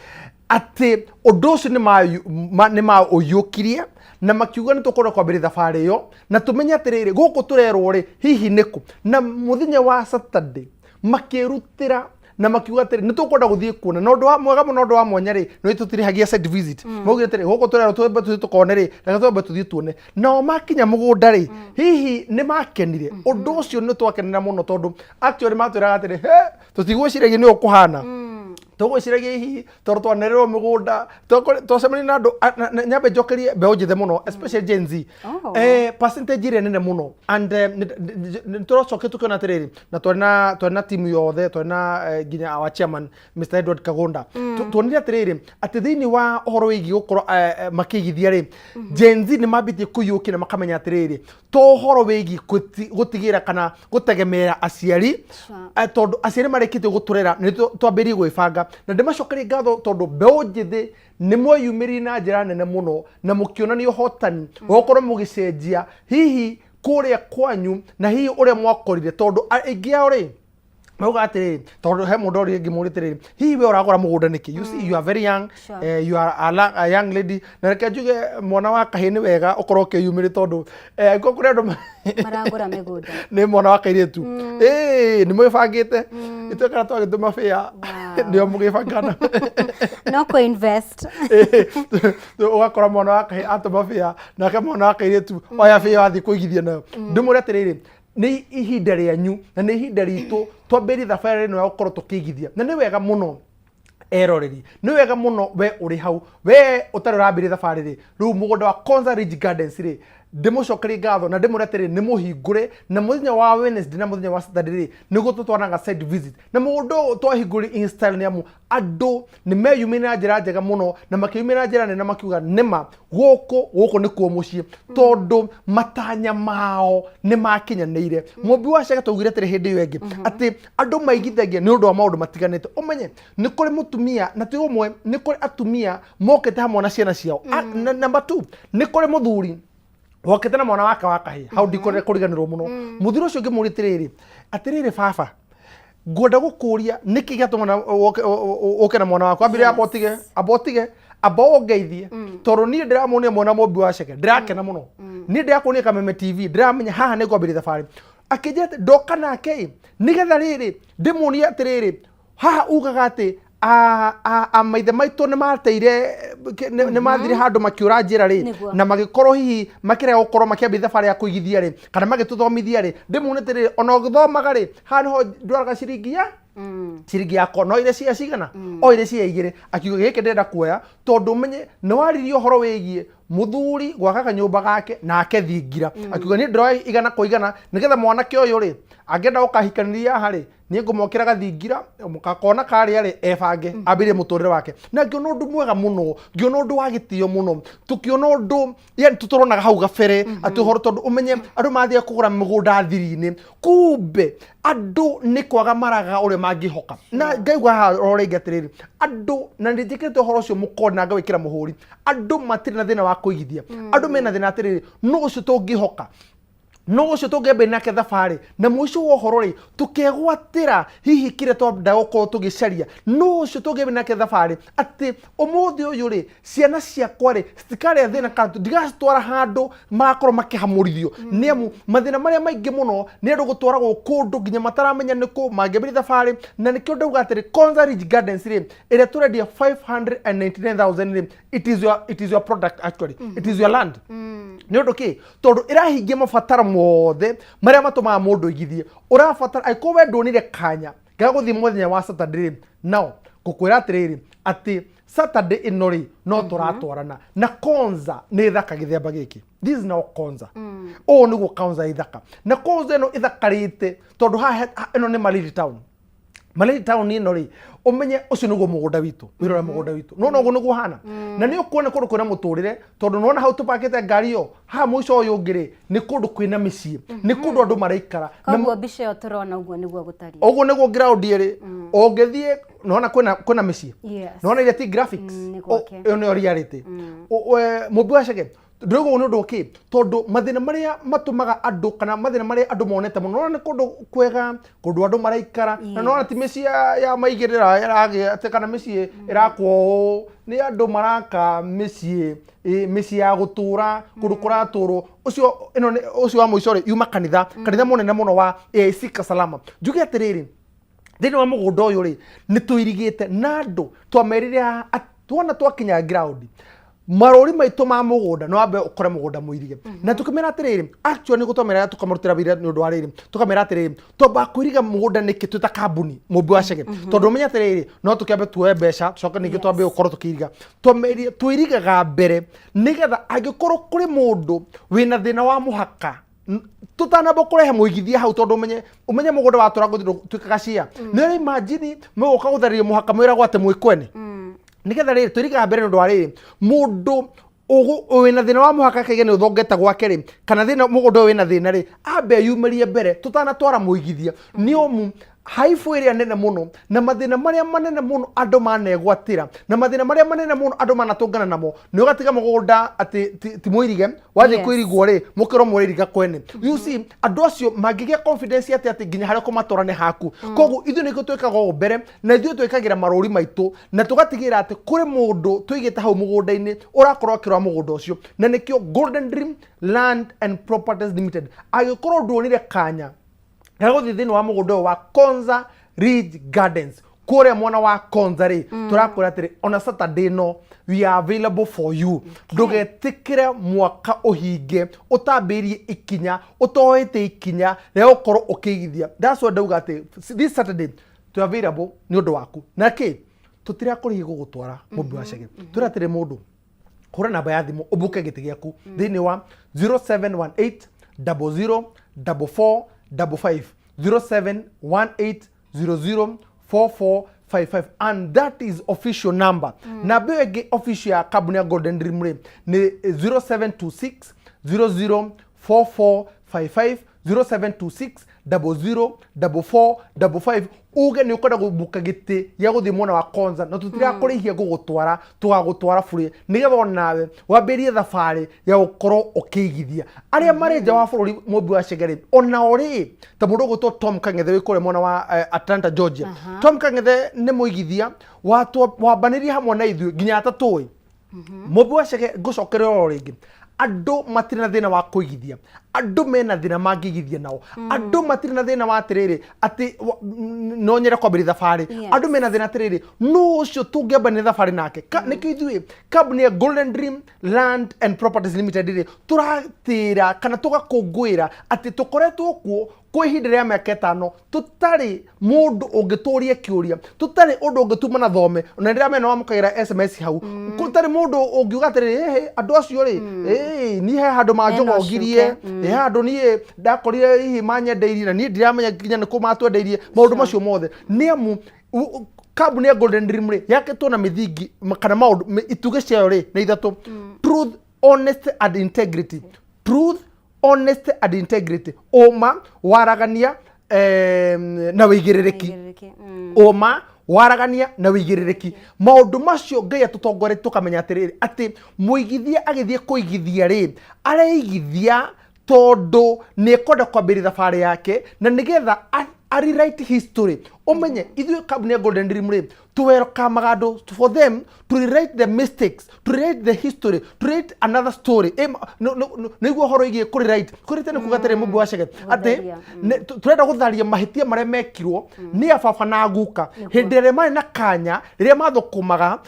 atĩ ũndũ ũcio nĩ maũiyũkirie na makiuga nĩ tũkorwo kwambĩrĩria thabarĩ ĩyo na tũmenye atĩrĩrĩ, gũkũ tũrerwo rĩ, hihi nĩkũ? Na mũthenya wa Saturday makĩrutĩra na makiuga atĩrĩ, nĩ tũkwenda gũthiĩ kuona. Na ũndũ wa mwega mũno, ũndũ wa mwanya rĩ, nĩ tũtirĩhagia site visit. Maugire atĩrĩ, gũkũ tũrerwo twambe tũthiĩ tũkone rĩ, reke twambe tũthiĩ tuone. Nao makinya mũgũnda rĩ, hihi nĩ makenire. Ũndũ ũcio nĩ twakenera mũno, tondũ actually matwĩraga atĩrĩ, he tũtigwĩciragia nĩ ũkũhana, tũgwĩciragia hihi tondũ twanererwo mĩgũnda, twacemania na andũ nyambe njokerie mbeũ njĩthĩ mũno, especially Gen Z. Percentage ĩrĩa nene mũno and nĩ tũracokia tũkĩona atĩrĩrĩ, na twarĩ na timu yothe, twarĩ na nginya our chairman Mr Edward Kagunda. Tuonire atĩrĩrĩ, atĩ thĩinĩ wa ũhoro wĩgiĩ gũkorwo makĩigithia rĩ, Gen Z nĩ mambĩtie kũiyũkia na makamenya atĩrĩrĩ, to ũhoro wĩgiĩ gũtigĩra kana gũtegemera aciari, tondũ aciari marĩkĩtie gũtũrera, nĩ twambĩrĩrie gwĩbanga. Na ndĩmacokerie ngatho tondũ mbeũ njĩthĩ nĩ mweyumĩririe na njĩra nene mũno na mũkĩonania ũhotani wa gũkorwo mũgĩcenjia hihi kũrĩa kwanyu na hihi ũrĩa mwakorire, tondũ aingĩ ao rĩ Mauga atĩrĩrĩ, tondũ he mũndũ ũrĩa ngĩmũria atĩrĩrĩ, hihi we ũragũra mũgũnda nĩkĩ? You see, you are very young. You are a young lady, na reke njuge mwana wa kahĩĩ nĩ wega ũkorwo ũkĩyumĩria, tondũ angĩkorwo kũrĩ andũ maragũra mĩgũnda. Nĩ mwana wa kairĩtu. Ĩĩ, nĩ mwĩbangĩte ithuĩ kana twagĩtũma bĩa nĩo mũgĩbangana. No kũ invest. Ũgakora mwana wa kahĩĩ atũma bĩa, nake mwana wa kairĩtu oya bĩa athiĩ kũigithia nayo. Ndĩmwĩre atĩrĩrĩ, nĩ ihinda rĩanyu na nĩ ihinda ritũ twambĩrĩrie thabarĩ ĩno ya gũkorwo tũkĩigithia, na nĩ wega mũno eroreri, nĩ wega mũno we ũrĩ hau, we ũtarĩ ũrambĩrĩria thabarĩ rĩ. Rĩu mũgũnda wa Konza Ridge Gardens rĩ, ndĩmũcokerie ngatho na ndĩmwĩre atĩrĩ, nĩ mũhingũre, na mũthenya wa Wednesday na mũthenya wa Saturday rĩ, nĩguo tũtwaranaga site visit. Na mũgũnda ũyũ twahingũrire in style, nĩ amu andũ nĩ meyumĩria na njĩra njega mũno, na makĩyumĩria na njĩra nene, na makiuga nĩma gũkũ nĩkuo mũciĩ, tondũ matanya mao nĩ makinyanĩire. Mũmbi wa Cege twaugire atĩrĩ hĩndĩ ĩyo ĩngĩ atĩ andũ maigithagia nĩ ũndũ wa maũndũ matiganĩte. Ũmenye nĩ kũrĩ mũtumia na ti ũmwe, nĩ kũrĩ atumia mokĩte hamwe na ciana ciao. Na number two, nĩ kũrĩ mũthuri wokĩte na mwana wake wa kahĩĩ hau. Ndikũrĩ kũriganĩrwo mũno mũthuri ũcio ngĩmũria atĩrĩrĩ, atĩrĩrĩ baba, ngwenda gũkũria nĩkĩ gĩatũma na ũke na mwana waku. Ambire amba ũtige, amba ũtige, amba ũngeithie, tondũ niĩ ndĩramuonia mwana mũmbi wa Cege, ndĩrakena mũno. Niĩ ndĩrakuonia Kameme TV, ndĩramenya haha nĩ ngwambĩrĩria thabarĩ. Akĩnjĩra atĩ ndoka nake ĩ nĩgetha rĩrĩ ndĩmuonie atĩrĩrĩ, haha ugaga atĩ maithe maitũ nĩ mateire, nĩ mathire handũ makĩũra njĩra rĩ. Na magĩkorwo hihi makĩrega gũkorwo makĩambia thabarĩ ya kũigithia rĩ, kana magĩtũthomithia rĩ. Ndĩmuone atĩrĩrĩ, ona ũgĩthomaga rĩ, haha nĩho ndwaraga ciringi ya ciringi yakwa, no ire cia cigana o ire cia igĩrĩ. Akiuga gĩkĩ ndĩrenda kuoya tondũ ũmenye nĩ waririe ũhoro wĩgiĩ mũthuri gwaka kanyũmba gake nake thingira. Akiuga niĩ ndĩroya 100 kwa 100 nĩgetha mwanake ũyũ rĩ angĩenda gũkahikanĩria haha rĩ, niĩ ngũmokĩra gathingira gakona karĩa rĩ, ebange ambĩrĩrie mũtũrĩre wake. Na ngĩona ũndũ mwega mũno, ngĩona ũndũ wa gĩtĩo mũno, tũkĩona ũndũ yani tũtoronaga hau gabere atĩ ũhoro, tondũ ũmenye andũ mathiaga kũgũra mĩgũnda thiri-inĩ, kumbe andũ nĩ kwaga maraga ũrĩa mangĩhoka. Na ngaigua haha o rĩngĩ atĩrĩrĩ, andũ, na nĩ njĩkĩrĩte ũhoro ũcio mũkonde na ngawĩkĩra mũhũri, andũ matirĩ na thĩna wa kũigithia. Andũ mena thĩna atĩrĩrĩ, nũ ũcio tũngĩhoka, no ũcio tũngĩambĩrĩria nake thabarĩ, na mũico wa ũhoro rĩ, tũkegwatĩra hihi kĩrĩa twenda gũkorwo tũgĩcaria. No ũcio tũngĩambĩrĩria nake thabarĩ atĩ ũmũthĩ ũyũ rĩ, ciana ciakwa rĩ citikarĩa thĩna, kana ndigacitwara handũ magakorwo makĩhamũrithio, nĩ amu mathĩna marĩa maingĩ mũno nĩ andũ gũtwaragwo kũndũ nginya mataramenya nĩ kũ mangĩambĩrĩria thabarĩ. Na nĩkĩo ndauga atĩrĩ, Konza Ridge Gardens rĩ, ĩrĩa tũrendia 599,000 rĩ, it is your product actually, it is your land. Nĩ ũndũ kĩ? Tondũ ĩrahingia mabataro mothe marĩa matũmaga mũndũ aigithie. Ũrabatara angĩkorwo we nduonire kanya ga gũthiĩ mũthenya wa Saturday rĩ, nao ngũkwĩra atĩrĩrĩ, atĩ Saturday ĩno rĩ, no tũratwarana na Konza nĩ thaka gĩthemba gĩkĩ. This is now Konza. Ũũ nĩguo Konza ĩthaka, na Konza ĩno ĩthakarĩte tondũ haha ĩno nĩ Malindi town. Malindi town ĩno rĩ, ũmenye ũcio nĩguo mũgũnda witũ, wĩrore mũgũnda witũ, nona ũguo nĩguo hana. Na nĩ ũkuona kũndũ kwĩna mũtũrĩre, tondũ nĩwona hau tũpakĩte ngari ĩyo haha mũico ũyũ ũngĩ rĩ, nĩ kũndũ kwĩna mĩciĩ, nĩ kũndũ andũ maraikara. Na Koguo mbica ĩyo tũrona ũguo nĩguo gũtariĩ. Ũguo nĩguo ground ĩrĩ. Ũngĩthiĩ nĩwona kwĩna mĩciĩ. Nĩwona iria ti graphics. Nĩ gwake. Ĩyo nĩyo reality. Mũmbi wa Cege, ndĩrauga ũguo nĩ ũndũ kĩ? Tondũ mathĩna marĩa matũmaga andũ, kana mathĩna marĩa andũ monete mũno, nĩwona nĩ kũndũ kwega, kũndũ andũ maraikara, na nĩwona ti mĩciĩ ya maigĩrĩra ĩragĩa atĩ, kana mĩciĩ ĩrakwo ũũ, nĩ andũ maraka mĩciĩ, mĩciĩ ya gũtũra, kũndũ kũratũrwo. Ũcio ĩno nĩ ũcio wa mũico rĩ, yuma kanitha, kanitha mũnene mũno wa AIC Kasalama. Njuge atĩrĩrĩ, thĩinĩ wa mũgũnda ũyũ rĩ, nĩ tũirigĩte na andũ twamerire tuona twakinya ground marũri maitũ ma mũgũnda, no wambe ũkore mũgũnda mũirige. Na tũkĩmera atĩrĩrĩ, actually nĩ gũtwamera tũkamarutĩra wĩra, nĩ ũndũ wa rĩrĩ, tũkamera atĩrĩrĩ, twamba kũiriga mũgũnda nĩkĩ twĩ ta kambuni, mũmbi wa Cege? Tondũ ũmenye atĩrĩrĩ, no tũkĩambe tuoe mbeca, tũcoke ningĩ twambe gũkorwo tũkĩiriga. Twamerire tũirigaga mbere nĩgetha angĩkorwo kũrĩ mũndũ wĩna thĩna wa mũhaka, tũtanamba kũrehe mũigithia hau, tondũ ũmenye mũgũnda watũra gũthiĩ twĩkaga cia nĩ ũrĩ imagine mũgũka gũtharĩria mũhaka, mwĩragwo atĩ mwĩ kwene. Nĩgetha rĩrĩ twĩrigaga mbere nĩ ũndũ wa rĩrĩ, mũndũ wĩna thĩna wa mũhaka akaiga nĩ ũthongete gwake rĩ, kana thĩna mũgũnda ũyũ wĩna thĩna rĩ, ambe eyumĩrie mbere tũtanatwara mũigithia. Nĩ omu Haibũ ĩrĩa nene mũno na mathĩna marĩa manene mũno andũ manegwatĩra na mathĩna marĩa manene mũno andũ manatũngana namo nĩ ũgatiga mũgũnda atĩ ti mũirige wathiĩ kũirigwo rĩ, mũkĩrwo mũrairiga kwene. You see, andũ acio mangĩgĩa confidence atĩ nginya harĩa kũmatwara nĩ haku. Koguo ithuĩ nĩkĩo twĩkaga ũũ mbere, na ithuĩ twĩkagĩra marũri maitũ na tũgatigĩrĩra atĩ kũrĩ mũndũ tũigĩte hau mũgũnda-inĩ ũrakorwo akĩrora mũgũnda ũcio, na nĩkĩo Golden Dream Land and Properties Limited. Angĩkorwo nduonire kanya ga gũthiĩ thĩinĩ wa mũgũnda ũyũ wa Konza Ridge Gardens kũrĩa mwena wa Konza rĩ, tũrakwĩra atĩrĩ, ona Saturday no we are available for you. Ndũgetĩkĩre mwaka ũhinge ũtambĩrĩrie ikinya, ũtoete ikinya rĩa gũkorwo ũkĩigithia. That's why ndauga atĩ this Saturday twĩ available nĩ ũndũ waku. Na kĩ tũtirakũrĩhi gũgũtwara mũmbi wa cege, twĩra atĩrĩ, mũndũ hũra namba ya thimũ ũbuke gĩtĩ gĩaku thĩinĩ wa 0718 00 44 55, 0718 00 4455, and that is official number. Namba ĩyo ĩngĩ official ya kambuni ya Golden Dream rĩ nĩ 0726 00 4455, 0726 00 44 55. Uge nĩ ũkwenda gũbuka gĩtĩ gĩa gũthiĩ mwena wa Konza, na tũtirakũrĩhia gũgũtwara, tũgagũtwara bure nĩgetha onawe wambĩrĩrie thabarĩ ya gũkorwo ũkĩigithia. Arĩa marĩ nja wa bũrũri, mũmbi wa Chege rĩ, onao rĩ, ta mũndũ ũgwĩtwo Tom Kang'ethe wĩ kũrĩa mwena wa Atlanta, Georgia. Tom Kang'ethe nĩ mũigithia wambanĩrie hamwe na ithuĩ nginya atatũĩ. Mũmbi wa Chege, ngũcokerera oro rĩngĩ, andũ matirĩ na thĩna wa kũigithia, andũ mena thĩna mangĩigithia nao. Andũ matirĩ na thĩna wa atĩrĩrĩ atĩ no nyende kwambĩrĩria thabarĩ. Andũ mena thĩna atĩrĩrĩ, nũ ũcio tũngĩambanĩria thabarĩ nake? Nĩkĩo ithuĩ kambuni ya Golden Dream Land and Properties Limited rĩ tũratĩra kana tũgakũngũĩra atĩ tũkoretwo kuo kwa ihinda rĩa mĩaka 5 tũtarĩ mũndũ ũngĩtũria kĩũria, tũtarĩ ũndũ ũngĩtuma na thome na rĩrĩa mena wamũkagĩra SMS hau, gũtarĩ mũndũ ũngiuga atĩrĩrĩ, "Ĩhĩ, andũ acio rĩ, ĩĩ, niĩ he handũ manjogongirie, he handũ niĩ ndakorire hihi manyendeirie na niĩ ndiramenya nginya nĩkũ matwendeirie." Maũndũ macio mothe nĩ amu kambuni ya Golden Dream rĩ yakĩtwo na mĩthingi kana maũndũ itugĩ ciayo rĩ nĩ ithatũ: truth, honesty and integrity. Truth, honesty and integrity, ũma, waragania na wĩigĩrĩrĩki. Ũma, waragania na wĩigĩrĩrĩki, maũndũ macio Ngai atũtongoretie tũkamenya atĩrĩrĩ, atĩ mũigithia agĩthiĩ kũigithia rĩ, areigithia tondũ nĩ ekwenda kwambĩrĩria thabarĩ yake na nĩgetha a rewrite history. Ũmenye ithuĩ kambuni ya Golden Dream rĩ tũwelcome andũ for them to rewrite the mistakes, to rewrite the history, to rewrite another story. Nĩguo ũhoro wĩgiĩ kũ rewrite, kũ rewrite nĩ kuga atĩrĩ, mũmbi wa Chege, atĩ Gũtharia. Tũrenda gũtharia mahĩtia marĩa mekirwo nĩ ababa na guka hĩndĩ ĩrĩa marĩ na kanya rĩrĩa mathũkũmaga.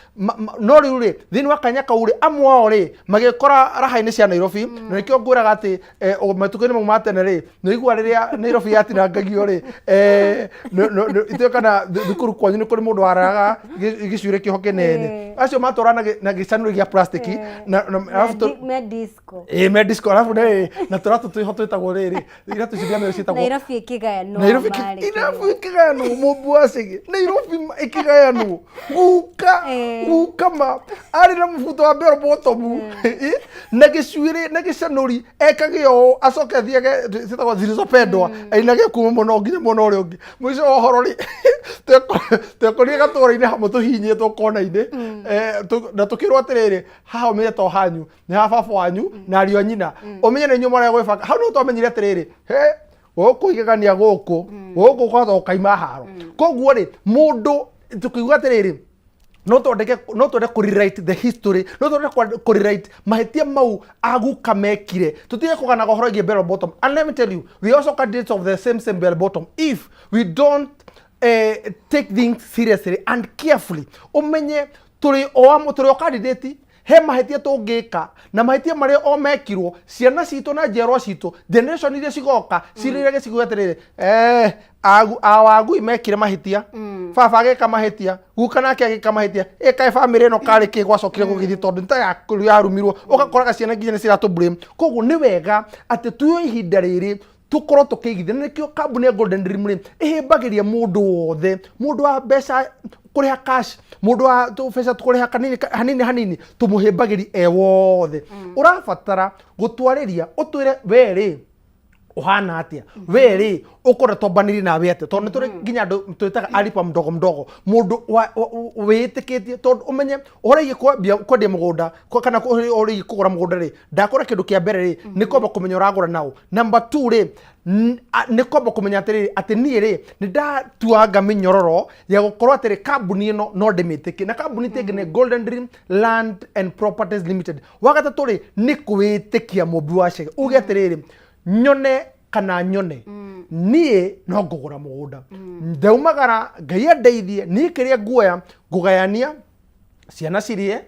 No rĩu rĩ, thĩinĩ wa kanya kau rĩ, amwe ao rĩ magĩkora raha-inĩ cia Nairobi. Na nĩkĩo ngwĩraga atĩ matukũ-inĩ mau ma tene rĩ, nĩigua rĩrĩa Nairobi yatinangagio rĩ, ithuĩ kana thukuru kwanyu nĩ kũrĩ mũndũ wararaga gĩcuĩrĩ kĩoho kĩnene, acio matwara na gĩcanũri gĩa plastic na arabu Me disco. Ĩ, me disco, arabu nĩ na tũratũ twĩho twĩtagwo rĩrĩ, iratũ icio ndiramenya ciĩtagwo. Nairobi ĩkĩgayanwo. Nairobi marĩ Nairobi ĩkĩgayanwo, mũmbu wa Chege, Nairobi ĩkĩgayanwo, guka ma arĩ na mũbuto wa bell bottom na gĩcuĩrĩ na gĩcanũri, ekage ũũ acoke athiage ciĩtagwo zilizopendwa, ainage kuma mwena ũngĩ nginya mwena ũrĩa ũngĩ. Mũico wa ũhoro rĩ, twekorire gatũra-inĩ hamwe tũhihinyĩtwo kona-inĩ, na tũkĩrwo atĩrĩrĩ, haha ũmenye to hanyu, nĩ ha baba wanyu na ariũ a nyina, ũmenye nĩ inyuĩ marĩa gwĩbanga hau. Nĩho twamenyire atĩrĩrĩ, he gũkũ igegania gũkũ gũkũ kwahota gũkaima haro. Koguo rĩ, mũndũ tũkiuga atĩrĩrĩ, no twandĩke, no twende kũ rewrite the history, no twende kũ rewrite mahĩtia mau aguka mekire, tũtige kũganaga ũhoro wĩgiĩ bell bottom. And let me tell you, we also candidates of the same same bell bottom if we don't take things seriously and carefully. Ũmenye tũrĩ o amwe, tũrĩ o candidate, he mahĩtia tũngĩka na mahĩtia marĩa o mekirwo, ciana citũ na njiarwa citũ, generation iria cigoka cirĩrage ciuge atĩrĩrĩ, awagui mekire mahĩtia, baba agĩka mahĩtia, guka nake agĩka mahĩtia, ĩkaĩ bamĩrĩ ĩno karĩ kĩ gwacokire gũgĩthiĩ tondũ nĩ ta yarumirwo. Ũgakoraga ciana nginya nĩ ciratũ blame. Koguo nĩ wega atĩ tuoe ihinda rĩrĩ tũkorwo tũkĩigithia, na nĩkĩo kambuni ya Golden Dream rĩ ĩhĩmbagĩria mũndũ wothe, mũndũ wa mbeca kũrĩha cash, mũndũ wa mbeca kũrĩha kanini hanini hanini, tũmũhĩmbagĩria e wothe. Ũrabatara gũtwarĩria ũtwĩre we rĩ Ũhana atĩa we rĩ? Ũkorwo twambanĩrie nawe atĩa? Tondũ nĩ tũrĩ nginya andũ twĩtaga alipa mdogo mdogo, mũndũ wĩtĩkĩtie. Tondũ ũmenye ũhoro wĩgiĩ kwendia mũgũnda kana ũhoro wĩgiĩ kũgũra mũgũnda rĩ, ndakora kĩndũ kĩa mbere rĩ, nĩ kwamba kũmenya ũragũra naũ. Number two rĩ, nĩ kwamba kũmenya atĩrĩrĩ, atĩ niĩ rĩ, nĩ ndatuanga mĩnyororo ya gũkorwo atĩrĩ, kambuni ĩno no ndĩmĩtĩkie, na kambuni tĩngĩ nĩ Golden Dream Land and Properties Limited. Wa gatatũ rĩ, nĩ kwĩtĩkia mũmbi wa cege, uge atĩrĩrĩ, nyone kana nyone, niĩ no ngũgũra mũgũnda, ndaumagara, Ngai andeithie, niĩ kĩrĩa nguoya ngũgayania ciana cirĩe,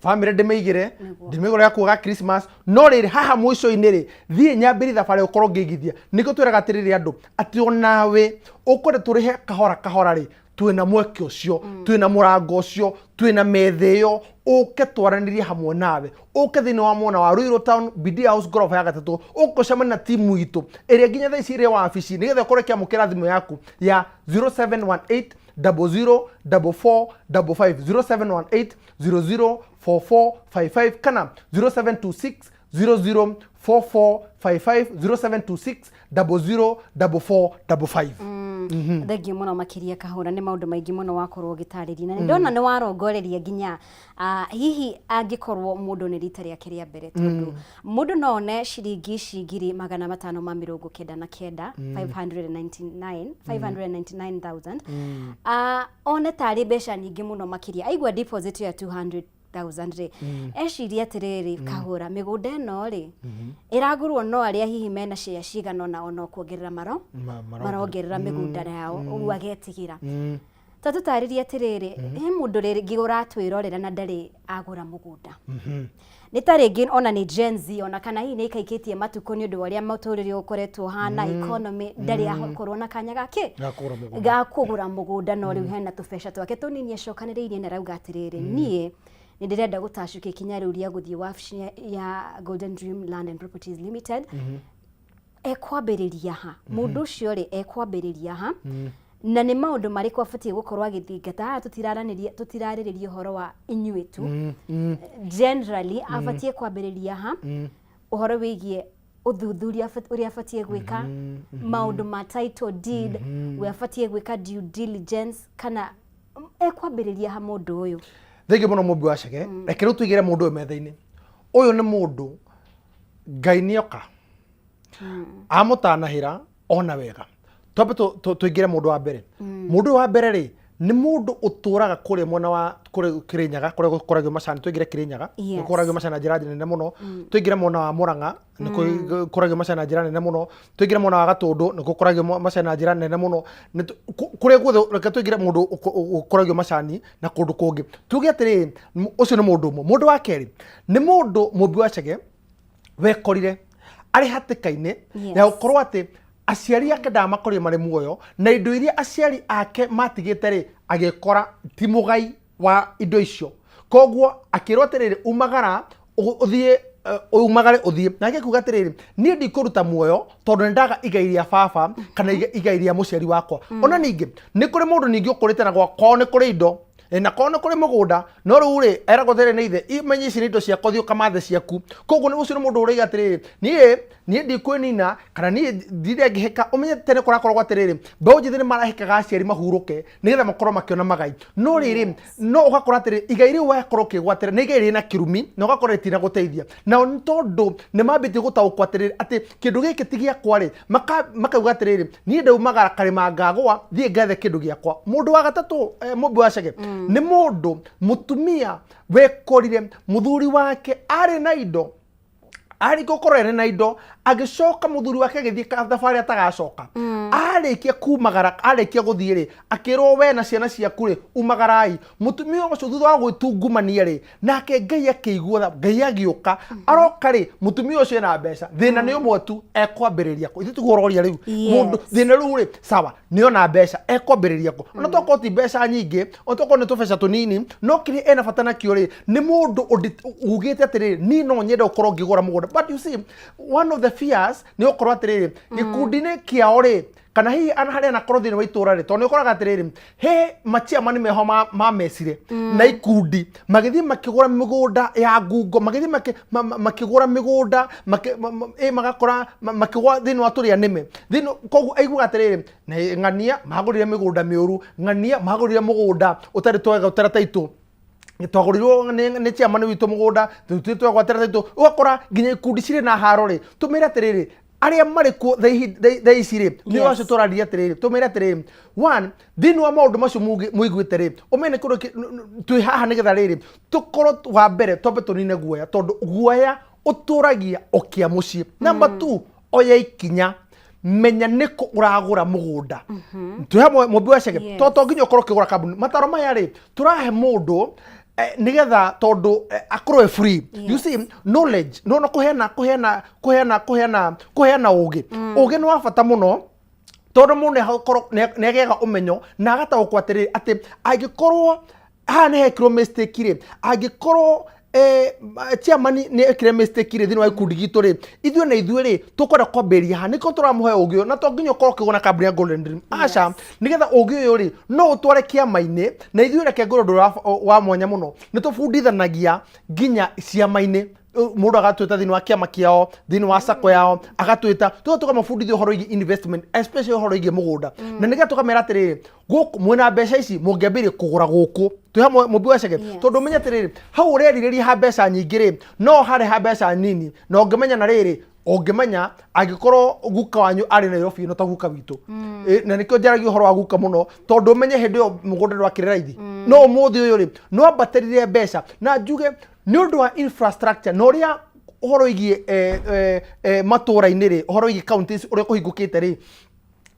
bamĩrĩ ndĩmĩigĩre, ndĩmĩgũre gakuo ga Christmas. No rĩrĩ, haha mũico-inĩ rĩ, thiĩ nyambĩrie thabarĩ gũkorwo ngĩigithia. Nĩkĩo twĩraga atĩrĩrĩ andũ atĩ onawe ũkwenda tũrĩhe kahora kahora rĩ, twĩna mweke ũcio, twĩna mũrango ũcio, twĩna metha ĩyo, ũke twaranĩrie hamwe nawe. Ũke thĩinĩ wa mwena wa Ruiru Town, BD House, ngoroba ya gatatũ, ũke ũcemanie na timu itũ ĩrĩa nginya thaa ici ĩrĩ wabici, nĩgetha ũkorwo ĩkĩamũkĩra thimũ yaku ya 0718 00 44 55, 0718 00 44 55, kana 0726 00 44 55, 0726 00 44 55. Thengiũ mũno makĩria, Kahũra, nĩ maũndũ maingĩ mũno wakorwo ũgĩtarĩria, na nĩ ndona nĩ warongoreria nginya hihi angĩkorwo mũndũ nĩ rita rĩake rĩa mbere, tondũ mũndũ no one ciringi ici 599,000, 599, 599,000, one tarĩ mbeca nyingĩ mũno makĩria. Aigua deposit ya 200,000 rĩ, eciria atĩrĩrĩ, Kahũra, mĩgũnda ĩno rĩ, ĩragũrwo no arĩa hihi mena share cigana ũna, ona kuongerera maro marongerera mĩgũnda yao, ũguo agetigĩra. Ta tũtarĩrie atĩrĩrĩ, he mũndũ rĩngĩ ũratwĩrorera na ndarĩ agũra mũgũnda, nĩ ta rĩngĩ ona nĩ Gen Z, ona kana hihi nĩ ikaikĩtie matukũ nĩ ũndũ wa ũrĩa mũtũrĩre ũkoretwo ũhana, economy, ndarĩ akorwo na kanya gakĩ Ga kũgũra mũgũnda. Ga kũgũra mũgũnda, no rĩu hena tũbeca twake tũnini acokanĩrĩirie na arauga atĩrĩrĩ, niĩ nĩ ndĩrenda gũtacũkia ikinya rĩu rĩa gũthiĩ wabici ya Golden Dream Land and Properties Limited. Ekwambĩrĩria ha mũndũ ũcio rĩ? Ekwambĩrĩria ha, na nĩ maũndũ marĩkũ abatiĩ gũkorwo agĩthingata? Haha tũtiraranĩria, tũtirarĩrĩria ũhoro wa inyuĩ tu, generally abatiĩ kwambĩrĩria ha ũhoro wĩgiĩ ũthuthuria, ũrĩa abatiĩ gwĩka maũndũ ma title deed, we abatiĩ gwĩka due diligence, kana ekwambĩrĩria ha mũndũ ũyũ? Thengiũ mũno, mũmbi wa cege. Reke rĩu tũigĩre mũndũ ũyũ metha-inĩ. Ũyũ nĩ mũndũ Ngai nĩoka amũtanahĩra ona wega. Twambe tũingĩre mũndũ wa mbere. Mũndũ ũyũ wa mbere rĩ, nĩ mũndũ ũtũraga kũrĩa mwena wa kũrĩa Kĩrĩnyaga, kũrĩa gũkũragio macani. Tũingĩre Kĩrĩnyaga, nĩ gũkũragio macani na njĩra nene mũno. Tũingĩre mwena wa Mũrang'a, nĩ gũkũragio macani na njĩra nene mũno. Tũingĩre mwena wa Gatũndũ, nĩ gũkũragio macani na njĩra nene mũno. Kũrĩa guothe, reke tũingĩre mũndũ ũkũragio macani na kũndũ kũngĩ. Tuge atĩrĩrĩ, ũcio nĩ mũndũ ũmwe. Mũndũ wa kerĩ nĩ mũndũ mũmbi wa cege wekorire arĩ hatĩka-inĩ ya gũkorwo atĩ aciari ake ndamakorire marĩ muoyo, na indo iria aciari ake matigĩte rĩ, agĩkora ti mũgai wa indo icio. Koguo akĩrwo atĩrĩrĩ, umagara ũthiĩ, umagare ũthiĩ. Nake akiuga atĩrĩrĩ, niĩ ndikũruta muoyo tondũ nĩ ndaga igai rĩa baba kana igai rĩa mũciari wakwa. Ona ningĩ nĩ kũrĩ mũndũ ningĩ ũkũrĩte na kwao nĩ kũrĩ indo, na korwo nĩ kũrĩ mũgũnda, no rĩu rĩ, eragwo atĩrĩrĩ nĩ ithe, imenye ici nĩ indo ciakwa, thiĩ ũkamathe ciaku. Koguo nĩ ũcio nĩ mũndũ ũraiga atĩrĩrĩ, niĩ ndikwĩnina kana niĩ ndirĩ ngĩhĩka. Ũmenye tene kũrakoragwo atĩrĩrĩ, mbeũ njĩthĩ nĩ marahĩkaga aciari mahurũke nĩgetha makorwo makĩona magai. No rĩrĩ, no ũgakora atĩrĩrĩ, igai rĩu wakorwo ũkĩgwatĩra nĩ igai rĩna kĩrumi na ũgakora rĩtina gũteithia. Nao nĩ tondũ nĩ mambĩtie gũtaũkwo atĩrĩrĩ, atĩ kĩndũ gĩkĩ ti gĩakwa rĩ, makauga atĩrĩrĩ, niĩ ndaumagara karĩma ngagũa, thiĩ ngethe kĩndũ gĩakwa. Mũndũ wa gatatũ, mũmbi wa cege, nĩ mũndũ mũtumia wekorire mũthuri wake arĩ na indo, arĩ gũkorwo arĩ na indo, agĩcoka mũthuri wake agĩthiĩ thabarĩ atagacoka. Arĩkia kumagara, arĩkia gũthiĩ rĩ, akĩrwo, we na ciana ciaku rĩ, umagarai. Mũtumia ũcio thutha wa gwĩtungumania rĩ, nake Ngai akĩigua tha, Ngai agĩũka aroka rĩ, mũtumia ũcio ena mbeca. Thĩna nĩ ũmwe tu, ekwambĩrĩria kũ? Ithuĩ tiguo ũroria rĩu. Mũndũ thĩna rĩu rĩ, sawa, nĩ ona mbeca, ekwambĩrĩria kũ? Ona tokorwo ti mbeca nyingĩ, ona tokorwo nĩ tũbeca tũnini, no kĩrĩa ena bata nakĩo rĩ, nĩ mũndũ ugĩte atĩrĩrĩ, niĩ no nyende gũkorwo ngĩgũra mũgũnda. But you see, one of the fears nĩ gũkorwo atĩrĩrĩ, gĩkundi-inĩ kĩao rĩ, Kana hihi ana harĩa anakorwo thĩinĩ wa itũra rĩ, tondũ nĩ ũkoraga atĩrĩrĩ, he machiamani meho mamecire na ikundi magĩthiĩ makĩgũra mĩgũnda ya ngungo, magĩthiĩ makĩgũra mĩgũnda magakora makĩgũa thĩinĩ wa tũrĩa nĩme thĩinĩ. Koguo aiguaga atĩrĩrĩ, na ng'ania magũrire mĩgũnda mĩũru, ng'ania magũrire mũgũnda ũtarĩ twega, ũtarĩ taitũ twagũrirwo nĩ chairman witũ mũgũnda tũtue twegwatĩra taitũ. Ũgakora nginya ikundi cirĩ na haro rĩ. Tũmĩre atĩrĩrĩ, arĩa marĩ kuo thaa ici rĩ, nĩ acio tũraria atĩrĩrĩ, tũmĩre atĩrĩrĩ, one, thĩinĩ wa maũndũ macio mũiguĩte rĩ, ũmenye kũndũ twĩ haha nĩgetha rĩrĩ tũkorwo wa mbere twambe tũnine guoya, tondũ guoya ũtũragia ũkĩa mũciĩ. Number two, oya ikinya, menya nĩkũ ũragũra mũgũnda. Twĩ hamwe, mũmbi wa cege? Yes. To nginya ũkorwo ũkĩgũra kambuni. Mataro maya rĩ, tũrahe mũndũ nĩgetha tondũ akorwo e free. You see, knowledge no no kũheana kũheana kũheana kũheana kũheana ũgĩ. Ũgĩ nĩ wa bata mũno, tondũ mũndũ nĩakorwo nĩagĩaga ũmenyo na agataũkwo atĩrĩrĩ, atĩ angĩkorwo haha nĩ hekirwo mistake rĩ, angĩkorwo chairman nĩ ekire mistake rĩ, thĩinĩ wa gĩkundi gitũ rĩ, ithuĩ na ithuĩ rĩ, tũkwenda kwambĩrĩria haha, nĩkĩo tũramũhe ũgĩ ũyũ. Na to nginya ũkorwo ũkĩgũra kambuni ya Golden Dream, aca. Nĩgetha ũgĩ ũyũ rĩ, no ũtware kĩama-inĩ. Na ithuĩ reke ngwĩre ũndũ wa mwanya mũno, nĩ tũbundithanagia nginya ciama-inĩ. Mũndũ agatwĩta thĩinĩ wa kĩama kĩao, thĩinĩ wa sacco yao, agatwĩta tũga tũkamabundithia ũhoro wĩgiĩ investment, especially ũhoro wĩgiĩ mũgũnda. Na nĩgetha tũkamera atĩrĩrĩ, gũkũ mwĩna mbeca ici, mũngĩambĩrĩria kũgũra gũkũ. Twĩ hamwe, mũmbi wa cege? Tondũ ũmenye atĩrĩrĩ, hau ũrerirĩria ha mbeca nyingĩ rĩ, no harĩ ha mbeca nini. Na ũngĩmenya na rĩrĩ, ũngĩmenya angĩkorwo guka wanyu arĩ Nairobi ĩno ta guka witũ. Na nĩkĩo njaragia ũhoro wa guka mũno, tondũ ũmenye hĩndĩ ĩyo mũgũnda ndwakĩrĩ raithi. No ũmũthĩ ũyũ rĩ, no ambatĩrire mbeca na njuge nĩ ũndũ wa infrastructure na ũrĩa ũhoro wĩgiĩ matũũra-inĩ rĩ, ũhoro wĩgiĩ counties ũrĩa kũhingũkĩte rĩ,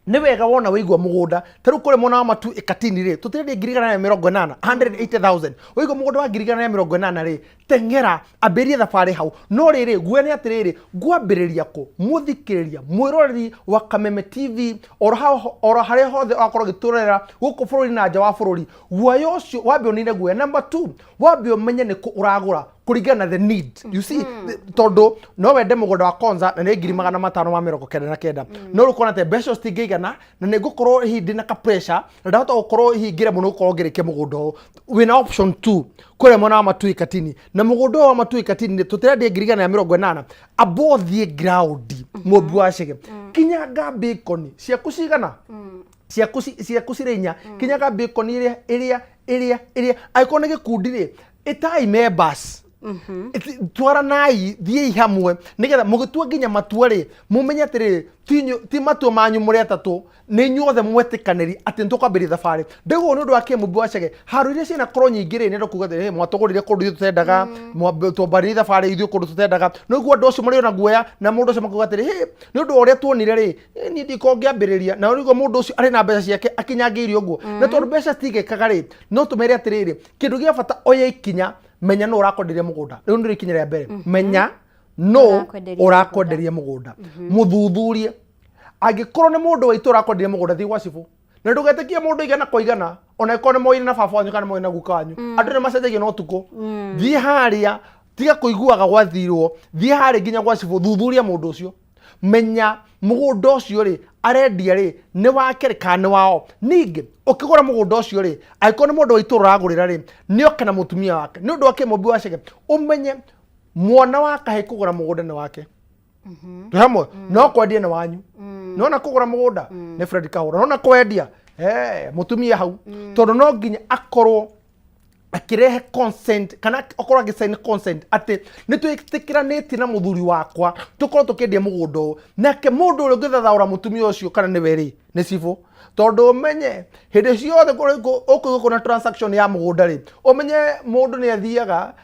nĩ wega wona wĩigua mũgũnda ta rĩu kũrĩ mwena wa Matu Ĩkatini rĩ, tũtirendia 180,000, 180,000. Wĩigua mũgũnda wa 180,000 rĩ, teng'era, ambĩrĩria thabarĩ hau. No rĩrĩ, guoya nĩ atĩrĩrĩ, ngwambĩrĩria kũ? Mũthikĩrĩria, mwĩroreri wa Kameme TV, oro harĩa hothe ũrakorwo ũgĩtũrorera gũkũ bũrũri na nja wa bũrũri, guoya ũcio wambe ũnine guoya. Number two, wambe ũmenye nĩ kũ ũragũra kũringana na the need, you see. Tondũ no wende mũgũnda wa Konza na nĩ 599,000, no rĩu ũkona atĩ mbeca icio citingĩigana na nĩ ngũkorwo hihi ndĩna ka pressure na ndahota gũkorwo hihi ngĩremwo nĩ gũkorwo ngĩrĩkia mũgũnda ũyũ. Wĩna option 2 kũrĩa mwena wa Matui Katini, na mũgũnda ũyũ wa Matui Katini tũtirendia 180,000. Amba ũthiĩ ground, mũmbi wa cege, kinyanga bacon ciaku cigana, ciaku cirĩ inya, kinyaga bacon ĩrĩa ĩrĩa ĩrĩa ĩrĩa. Angĩkorwo nĩ gĩkundi rĩ, ĩtai members. Twaranai, thiĩi hamwe, nĩgetha mũgĩtua nginya matua rĩ, mũmenye atĩrĩrĩ, ti matua manyu mũrĩ atatũ, nĩ inyuothe mwetĩkanĩri atĩ nĩ tũkwambĩrĩria thabarĩ. Ndĩguo nĩ ũndũ wa kĩmũmbi wa cege, haro iria cianakorwo nyingĩ rĩ, nĩ andũ kuga atĩrĩrĩ, mwatũgũrire kũndũ ithuĩ tũtendaga, twambaririe thabarĩ ithuĩ kũndũ tũtendaga. Nĩ ũguo andũ acio marĩ ona guoya, na mũndũ ũcio makauga atĩrĩ, "Hĩ, nĩ ũndũ wa ũrĩa tuonire rĩ, niĩ ndikorwo ngĩambĩrĩria." Na ũrĩguo mũndũ ũcio arĩ na mbeca ciake akinyangĩire ũguo. Na tondũ mbeca citigĩkaga rĩ, no tũmere atĩrĩrĩ, kĩndũ gĩa bata, oya ikinya, menya nũ ũrakwenderia mũgũnda. Rĩu nĩrĩo ikinya rĩa mbere, menya nũ ũrakwenderia. Ũrakwenderia mũgũnda, mũthuthurie. Angĩkorwo nĩ mũndũ wa itũra ũrakwenderia mũgũnda, thiĩ gwa cibũ, na ndũgetĩkie mũndũ igana kwa igana, ona ĩkorwo nĩ moire na baba wanyu kana moire na guka wanyu. Andũ nĩ macenjagia na ũtukũ. Thiĩ harĩa, tiga kũiguaga gwathirwo, thiĩ harĩa nginya gwa cibũ, thuthuria mũndũ ũcio, menya mũgũnda ũcio rĩ arendia rĩ, nĩ wake rĩ kana nĩ wao. Ningĩ ũkĩgũra mũgũnda ũcio rĩ, angĩkorwo nĩ mũndũ wa itũra ũragũrĩra rĩ, nĩ oke na mũtumia wake. Nĩ ũndũ wa kĩmũmbi wa cege, ũmenye mwana wa kahĩ kũgũra mũgũnda nĩ wake. Twĩ hamwe? No kwendia nĩ wanyu. Nona kũgũra mũgũnda nĩ Fred Kahũra, nona kwendia mũtumia hau, tondũ no nginya akorwo akĩrehe consent kana akorwo agĩsign consent atĩ nĩ twĩtĩkĩranĩtie na mũthuri wakwa tũkorwo tũkĩendia mũgũnda ũyũ. Nake mũndũ ũrĩa ũngĩthathaũra mũtumia ũcio kana nĩwe rĩ, nĩ cibũ. Tondũ ũmenye hĩndĩ ciothe ũkũigua kwĩna transaction ya mũgũnda rĩ, ũmenye mũndũ nĩ athiaga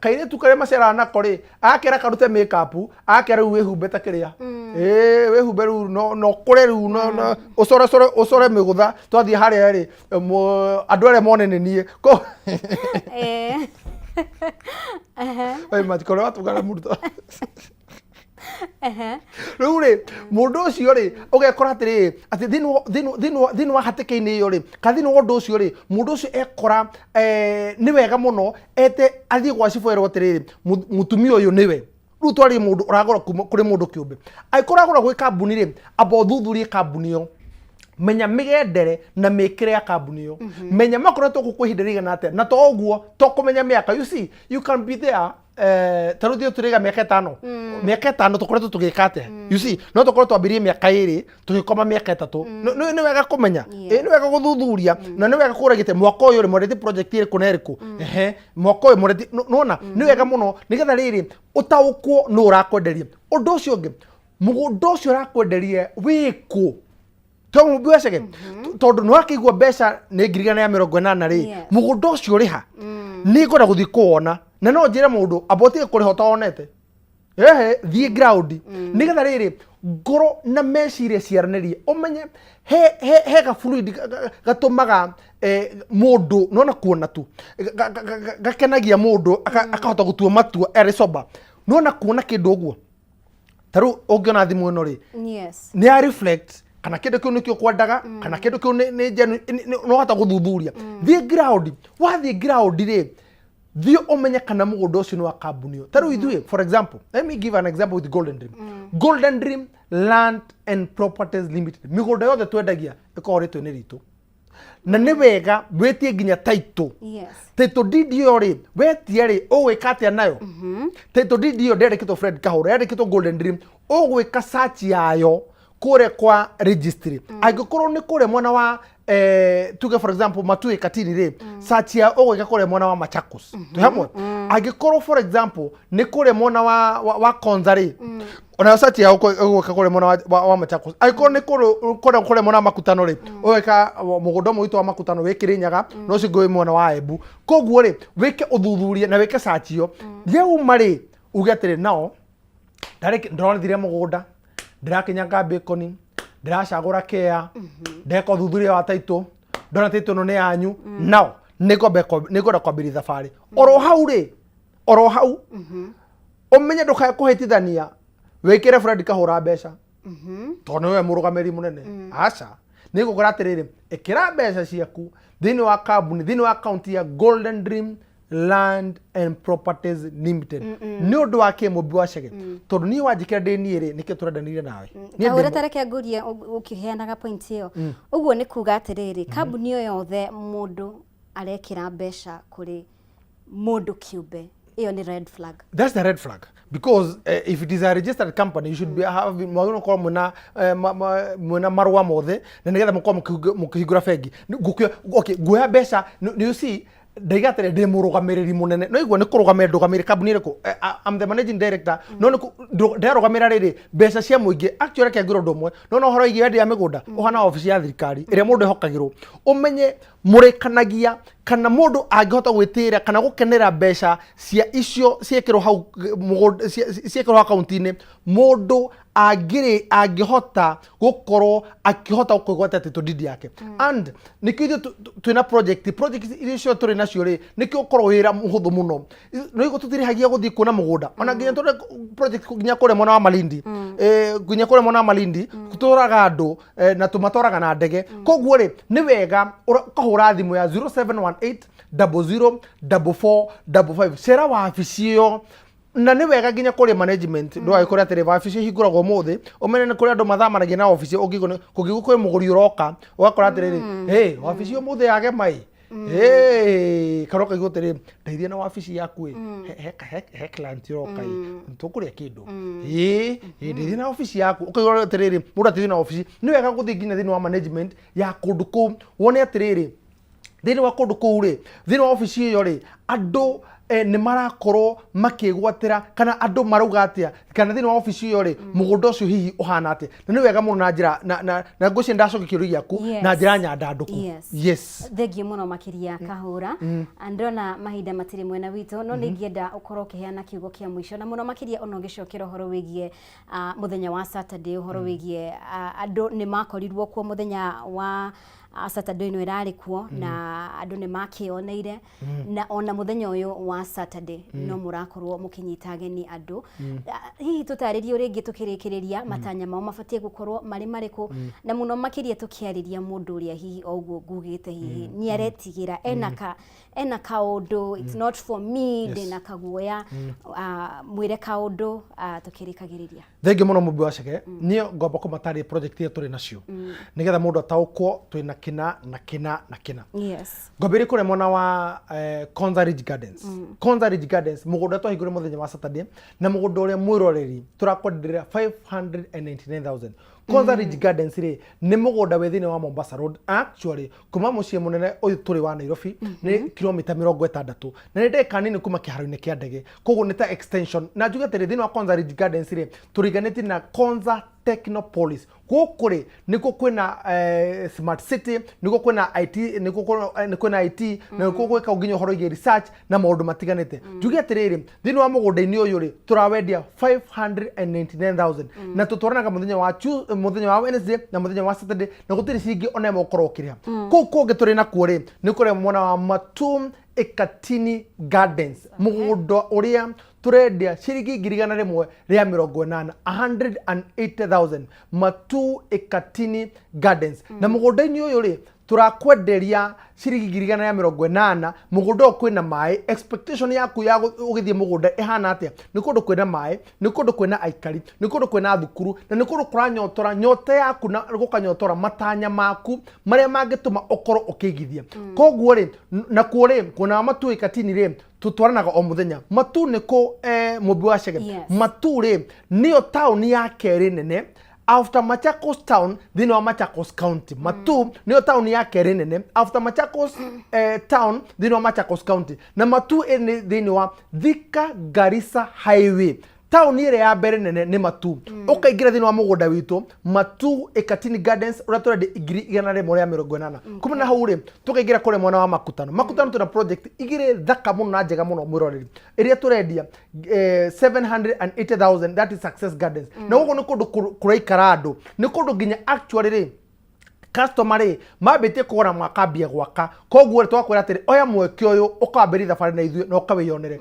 kairĩtu karĩa maceraga nako rĩ, agakera karute makeup, agakera rĩu wĩhumbe ta kĩrĩa. Ĩĩ, wĩhumbe rĩu no kũre rĩu no ũcore core ũcore mĩgũtha twathiĩ harĩa rĩ, andũ arĩa mone nĩ niĩ. Oi, matikore watungana mũrutwo. Rĩu rĩ, mũndũ ũcio rĩ, ũgekora atĩrĩrĩ, atĩ thĩinĩ wa hatĩka-inĩ ĩyo rĩ, kana thĩinĩ wa ũndũ ũcio rĩ, mũndũ ũcio ekora nĩ wega mũno ete athiĩ gwa cibũ erwo atĩrĩrĩ, mũtumia ũyũ nĩwe. Rĩu twarĩ mũndũ ũragũra kuma kũrĩ mũndũ kĩũmbe. Angĩkorwo ũragũra gwĩ kambuni rĩ, amba ũthuthurie kambuni ĩyo. Menya mĩgendere na mĩkĩre ya kambuni ĩyo. Menya makoretwo gũkũ ihinda rĩigana atĩa, na to ũguo, to kũmenya mĩaka. You see, you can be there, ta rĩu ithuĩ tũrĩga mĩaka ĩtano, mĩaka ĩtano tũkoretwo tũgĩka atĩa? You see, no tũkorwo twambĩrĩrie mĩaka 2 tũgĩkoma mĩaka 3. Nĩ wega kũmenya. Ĩ, nĩ wega gũthuthuria na nĩ wega kũragia atĩ mwaka ũyũ rĩ mwendetie project ĩrĩkũ na ĩrĩkũ, ehe, mwaka ũyũ mwendetie. Nĩwona nĩ wega mũno nĩgetha rĩrĩ ũtaũkwo nũ ũrakwenderia. Ũndũ ũcio ũngĩ, mũgũnda ũcio ũrakwenderia wĩkũ? To mũmbi wa cege, tondũ nĩ wakĩigua mbeca nĩ 180,000 rĩ, mũgũnda ũcio ũrĩ ha? Nĩ ngwenda gũthiĩ kũwona. Na no njĩre mũndũ amba ũtige kũrĩha ũtawonete, ehe, thiĩ ground nĩgetha rĩrĩ ngoro na meciria ciaranĩrie, ũmenye he ga fluid gatũmaga mũndũ nona kuona tu gakenagia mũndũ, akahota gũtua matua arĩ sober. Nona kuona kĩndũ ũguo, ta rĩu ũngĩona thimũ ĩno rĩ, nĩ ya reflect kana kĩndũ kĩu nĩkĩo kwendaga, kana kĩndũ kĩu nĩ genuine, nĩ wahota gũthuthuria. Thiĩ ground. Wathiĩ ground rĩ, thiĩ ũmenye kana mũgũnda ũcio nĩ wa kambuni ĩyo. Ta rĩu ithuĩ, for example, let me give an example with Golden Dream, Golden Dream Land and Properties Limited. Mĩgũnda yothe twendagia ĩkoragwo rĩtwa-inĩ ritũ, na nĩ wega wĩtie nginya title. Title deed ĩyo rĩ, wetia rĩ, ũgwĩka atĩa nayo? Title deed ĩyo ndĩandĩkĩtwo Fred Kahũra, yandĩkĩtwo Golden Dream. Ũgwĩka search yayo kũrĩa kwa registry. Angĩkorwo nĩ kũrĩa mwena wa tuge for example Matui Katini rĩ, search ya ũgwĩka kũrĩa mwena wa Machakos. Twĩ hamwe? Angĩkorwo for example nĩ kũrĩa mwena wa Konza rĩ, onayo search ya ũgwĩka kũrĩa mwena wa Machakos. Angĩkorwo nĩ kũrĩa mwena wa Makutano rĩ, ũgwĩka mũgũnda ũmwe witũ wa Makutano wĩ Kĩrĩnyaga, na ũcio ũngĩ wĩ mwena wa Embu. Koguo rĩ, wĩke ũthuthuria na wĩke search ĩyo. Yauma rĩ, uge atĩrĩ, nao ndĩronithire mũgũnda, ndĩrakinyanga bacon, ndĩracagũra kea, ndeka ũthuthuria wa title, ndona title ĩno nĩ yanyu, nao nĩngwenda kwambĩrĩria thabarĩ. Oro hau rĩ, oro hau ũmenye ndũkae kũhĩtithania wĩkĩre Fred Kahũra mbeca tondũ nĩwe mũrũgamĩrĩri mũnene. Aca, nĩ ngũkwĩra atĩrĩrĩ, ĩkĩra mbeca ciaku thĩinĩ wa kambuni, thĩinĩ wa akaunti ya Golden Dream Land and Properties Limited. Nĩ ũndũ wa kĩ, mũmbi wa cege? Tondũ niĩ wanjĩkĩra ndĩ niĩ rĩ, nĩkĩo tũrendanire nawe. Niĩ Kahũra, tareke ngũrie ũkĩheanaga point ĩyo. Ũguo nĩ kuga atĩrĩrĩ, kambuni ĩyo yothe mũndũ arekĩra mbeca kũrĩ mũndũ kĩũmbe, ĩyo nĩ red flag. That's the red flag because if it is a registered company, you should be having, mwagĩrĩirwo gũkorwo mwĩna mwĩna marũa mothe na nĩgetha mũkorwo mũkĩhingũra bengi. Okay, nguoya mbeca, you see, ndaiga atĩrĩ, ndĩ mũrũgamĩrĩri mũnene, no igua nĩ kũrũgamĩrĩra ndũgamĩrĩre kambuni ĩrĩkũ? I'm the managing director, no nĩ ndĩrarũgamĩrĩra rĩrĩ mbeca cia mũingĩ. Actually, reke ngwĩre ũndũ ũmwe, no ũhoro wĩgiĩ wendia wa mĩgũnda ũhana obici ya thirikari ĩrĩa mũndũ ehokagĩrwo. Ũmenye mũrĩkanagia kana mũndũ angĩhota gwĩtĩra kana gũkenera mbeca cia icio ciekĩrwo hau mũgũnda, ciekĩrwo akaunti-inĩ, mũndũ angĩrĩ angĩhota gũkorwo akĩhota kwĩgwatĩra title deed yake. And nĩkĩo ithuĩ twĩna project iria cio tũrĩ nacio rĩ, nĩkĩo ũkorwo wĩra mũhũthũ mũno, no igũ tũtirĩhagia gũthiĩ kuona mũgũnda, ona nginya tũrĩ project nginya kũrĩa mwena wa Malindi, nginya kũrĩa mwena wa Malindi tũtwaraga andũ, na tũmatwaraga na ndege. Koguo rĩ, nĩ wega ũkahũra thimũ ya 0718 00 44 55, cera wabici ĩyo. Na nĩ wega nginya kũrĩa management, ndũgagĩkore atĩrĩ wabici ĩhingũragwo ũmũthĩ, ũmenye nĩ kũrĩ andũ mathamanagia na wabici. Ũngĩigua kũngĩigua kwĩ mũgũri ũroka, ũgakora atĩrĩrĩ, hey, wabici ũmũthĩ yagema ĩ. Hey, kana ũkaigua atĩrĩ, ndeithia na wabici yaku ĩ, he client ũroka ĩ, tũkũrĩa kĩndũ ĩ, ndeithia na wabici yaku. Ũkaigua atĩrĩrĩ, mũndũ ateithio na wabici. Nĩ wega gũthiĩ nginya thĩinĩ wa management ya kũndũ kũu, wone atĩrĩrĩ, thĩinĩ wa kũndũ kũu rĩ, thĩinĩ wa obici ĩyo rĩ, andũ nĩ marakorwo makĩgwatĩra kana andũ marauga atĩa, kana thĩinĩ wa obici ĩyo rĩ, mũgũnda ũcio hihi ũhana atĩa. Na nĩ wega mũno na njĩra na ngwĩciria ndacokia kĩũria gĩaku na njĩra nyandandũku. Yes. Thengiũ mũno makĩria, Kahũra. Ndona mahinda matirĩ mwena witũ, no nĩ ingĩenda ũkorwo ũkĩheana kiugo kĩa mũico, na mũno makĩria ona ũgĩcokera ũhoro wĩgiĩ mũthenya wa Saturday, ũhoro wĩgiĩ andũ nĩ makorirwo kuo mũthenya wa Saturday ĩno ĩrarĩ kuo, na andũ nĩ makĩoneire, na ona mũthenya ũyũ wa Saturday no mũrakorwo mũkĩnyita ageni andũ. Hihi tũtarĩrie rĩngĩ tũkĩrĩkĩrĩria, matanya mao mabatiĩ gũkorwo marĩ marĩkũ, na mũno makĩria tũkĩarĩria mũndũ ũrĩa hihi o ũguo ngugĩte hihi nĩ aretigĩra, ena ka ena kaũndũ, it's not for me, ndĩna kaguoya, mwĩre kaũndũ tũkĩrĩkagĩrĩria. Thengiũ mũno mũmbi wa Chege. Niĩ ngwamba kũmatarĩria project iria tũrĩ nacio nĩgetha mũndũ ataũkwo twĩna kĩna na kĩna na kĩna. Ngwambĩrĩrie kũrĩa mwena wa Konza Ridge Gardens. Konza Ridge Gardens, mũgũnda twahingũrire mũthenya wa Saturday, na mũgũnda ũrĩa mwĩroreri tũrakwenderea 599,000. Konza Ridge Gardens rĩ, nĩ mũgũnda wĩ thĩinĩ wa Mombasa Road. Actually, kuma mũciĩ mũnene ũyũ tũrĩ wa Nairobi nĩ kilomita 60, na nĩ ndagĩka nini kuma kĩharo-inĩ kĩa ndege, koguo nĩ ta extension. Na njuge atĩrĩ, thĩinĩ wa Konza Ridge Gardens rĩ, tũriganĩtie na Konza Technopolis. Gũkũ rĩ, nĩkuo kwĩna smart city, nĩkuo kwĩna IT, nĩkuo kwĩna IT, na nĩkuo gwĩka nginya ũhoro wĩgiĩ research na maũndũ matiganĩte. Njuge atĩrĩrĩ, thĩinĩ wa mũgũnda-inĩ ũyũ rĩ, tũrawendia 599,000, na tũtwaranaga mũthenya wa mũthenya wa Wednesday na mũthenya wa Saturday, na gũtirĩ ciringi ona ĩmwe ũkorwo ũkĩrĩha. Kũu kũngĩ tũrĩ nakuo rĩ, nĩ kũrĩa mwena wa Matum Ikatini Gardens, mũgũnda ũrĩa tũrendia ciringi 180,000, 180,000, Matu Ikatini Gardens. Na mũgũnda-inĩ ũyũ rĩ, tũrakwenderia ciringi 180,000. Mũgũnda ũyũ kwĩna maĩ. Expectation yaku ya ũgĩthiĩ mũgũnda ĩhana atĩa? Nĩ kũndũ kwĩna maĩ, nĩ kũndũ kwĩna aikari, nĩ kũndũ kwĩna thukuru, na nĩ kũndũ kũranyotora nyota yaku na gũkanyotora matanya maku marĩa mangĩtũma ũkorwo ũkĩigithia. Koguo rĩ, nakuo rĩ, kuona Matu Ikatini rĩ, tũtwaranaga o mũthenya. Matu nĩ kũ, mũmbi wa Chege? Yes. Matu rĩ, nĩyo taũni ya kerĩ nene after Machakos town thĩinĩ wa Machakos County. Matu nĩyo taũni ya kerĩ nene after Machakos town thĩinĩ wa Machakos County, na Matu ĩ thĩinĩ wa Thika Garissa Highway. Taũni ĩrĩa ya mbere nene nĩ Matu. Ũkaingĩra thĩinĩ wa mũgũnda witũ Matu Ikatini Gardens, ũrĩa tũrendia 180,000. Kuma na hau rĩ, tũkaingĩra kũrĩa mwena wa Makutano. Makutano twĩna project igĩrĩ thaka mũno na njega mũno, mwĩroreri, ĩrĩa tũrendia 780,000, that is Success Gardens. Na gũkũ nĩ kũndũ kũraikara andũ, nĩ kũndũ nginya actually rĩ, customer rĩ, mambĩtie kũgũra makambia gwaka. Koguo rĩ, twakwĩra atĩrĩ, oya mweke ũyũ ũkambĩrĩria thabarĩ na ithuĩ na ũkawĩyonere.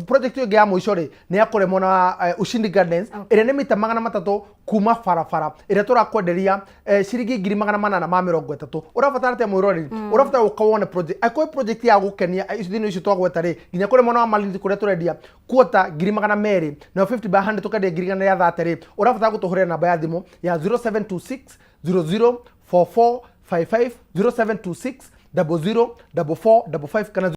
Project ĩyo ĩngĩ ya mũico rĩ, nĩ ya kũrĩa mwena wa Ushindi Gardens, ĩrĩa nĩ mita 300 kuma barabara, ĩrĩa tũrakwenderia ciringi 830,000. Ũrabatara atĩa, mwĩroreri? Ũrabatara gũka wone project. Angĩkorwo project ya gũkenia ici thĩinĩ icio twagweta rĩ, nginya kũrĩa mwena wa Malindi kũrĩa tũrendia quarter 200,000, na 50 by 100 tũkendia 130,000 rĩ, ũrabatara gũtũhũrĩra namba ya thimũ ya 0726 004455, 0726 004455 kana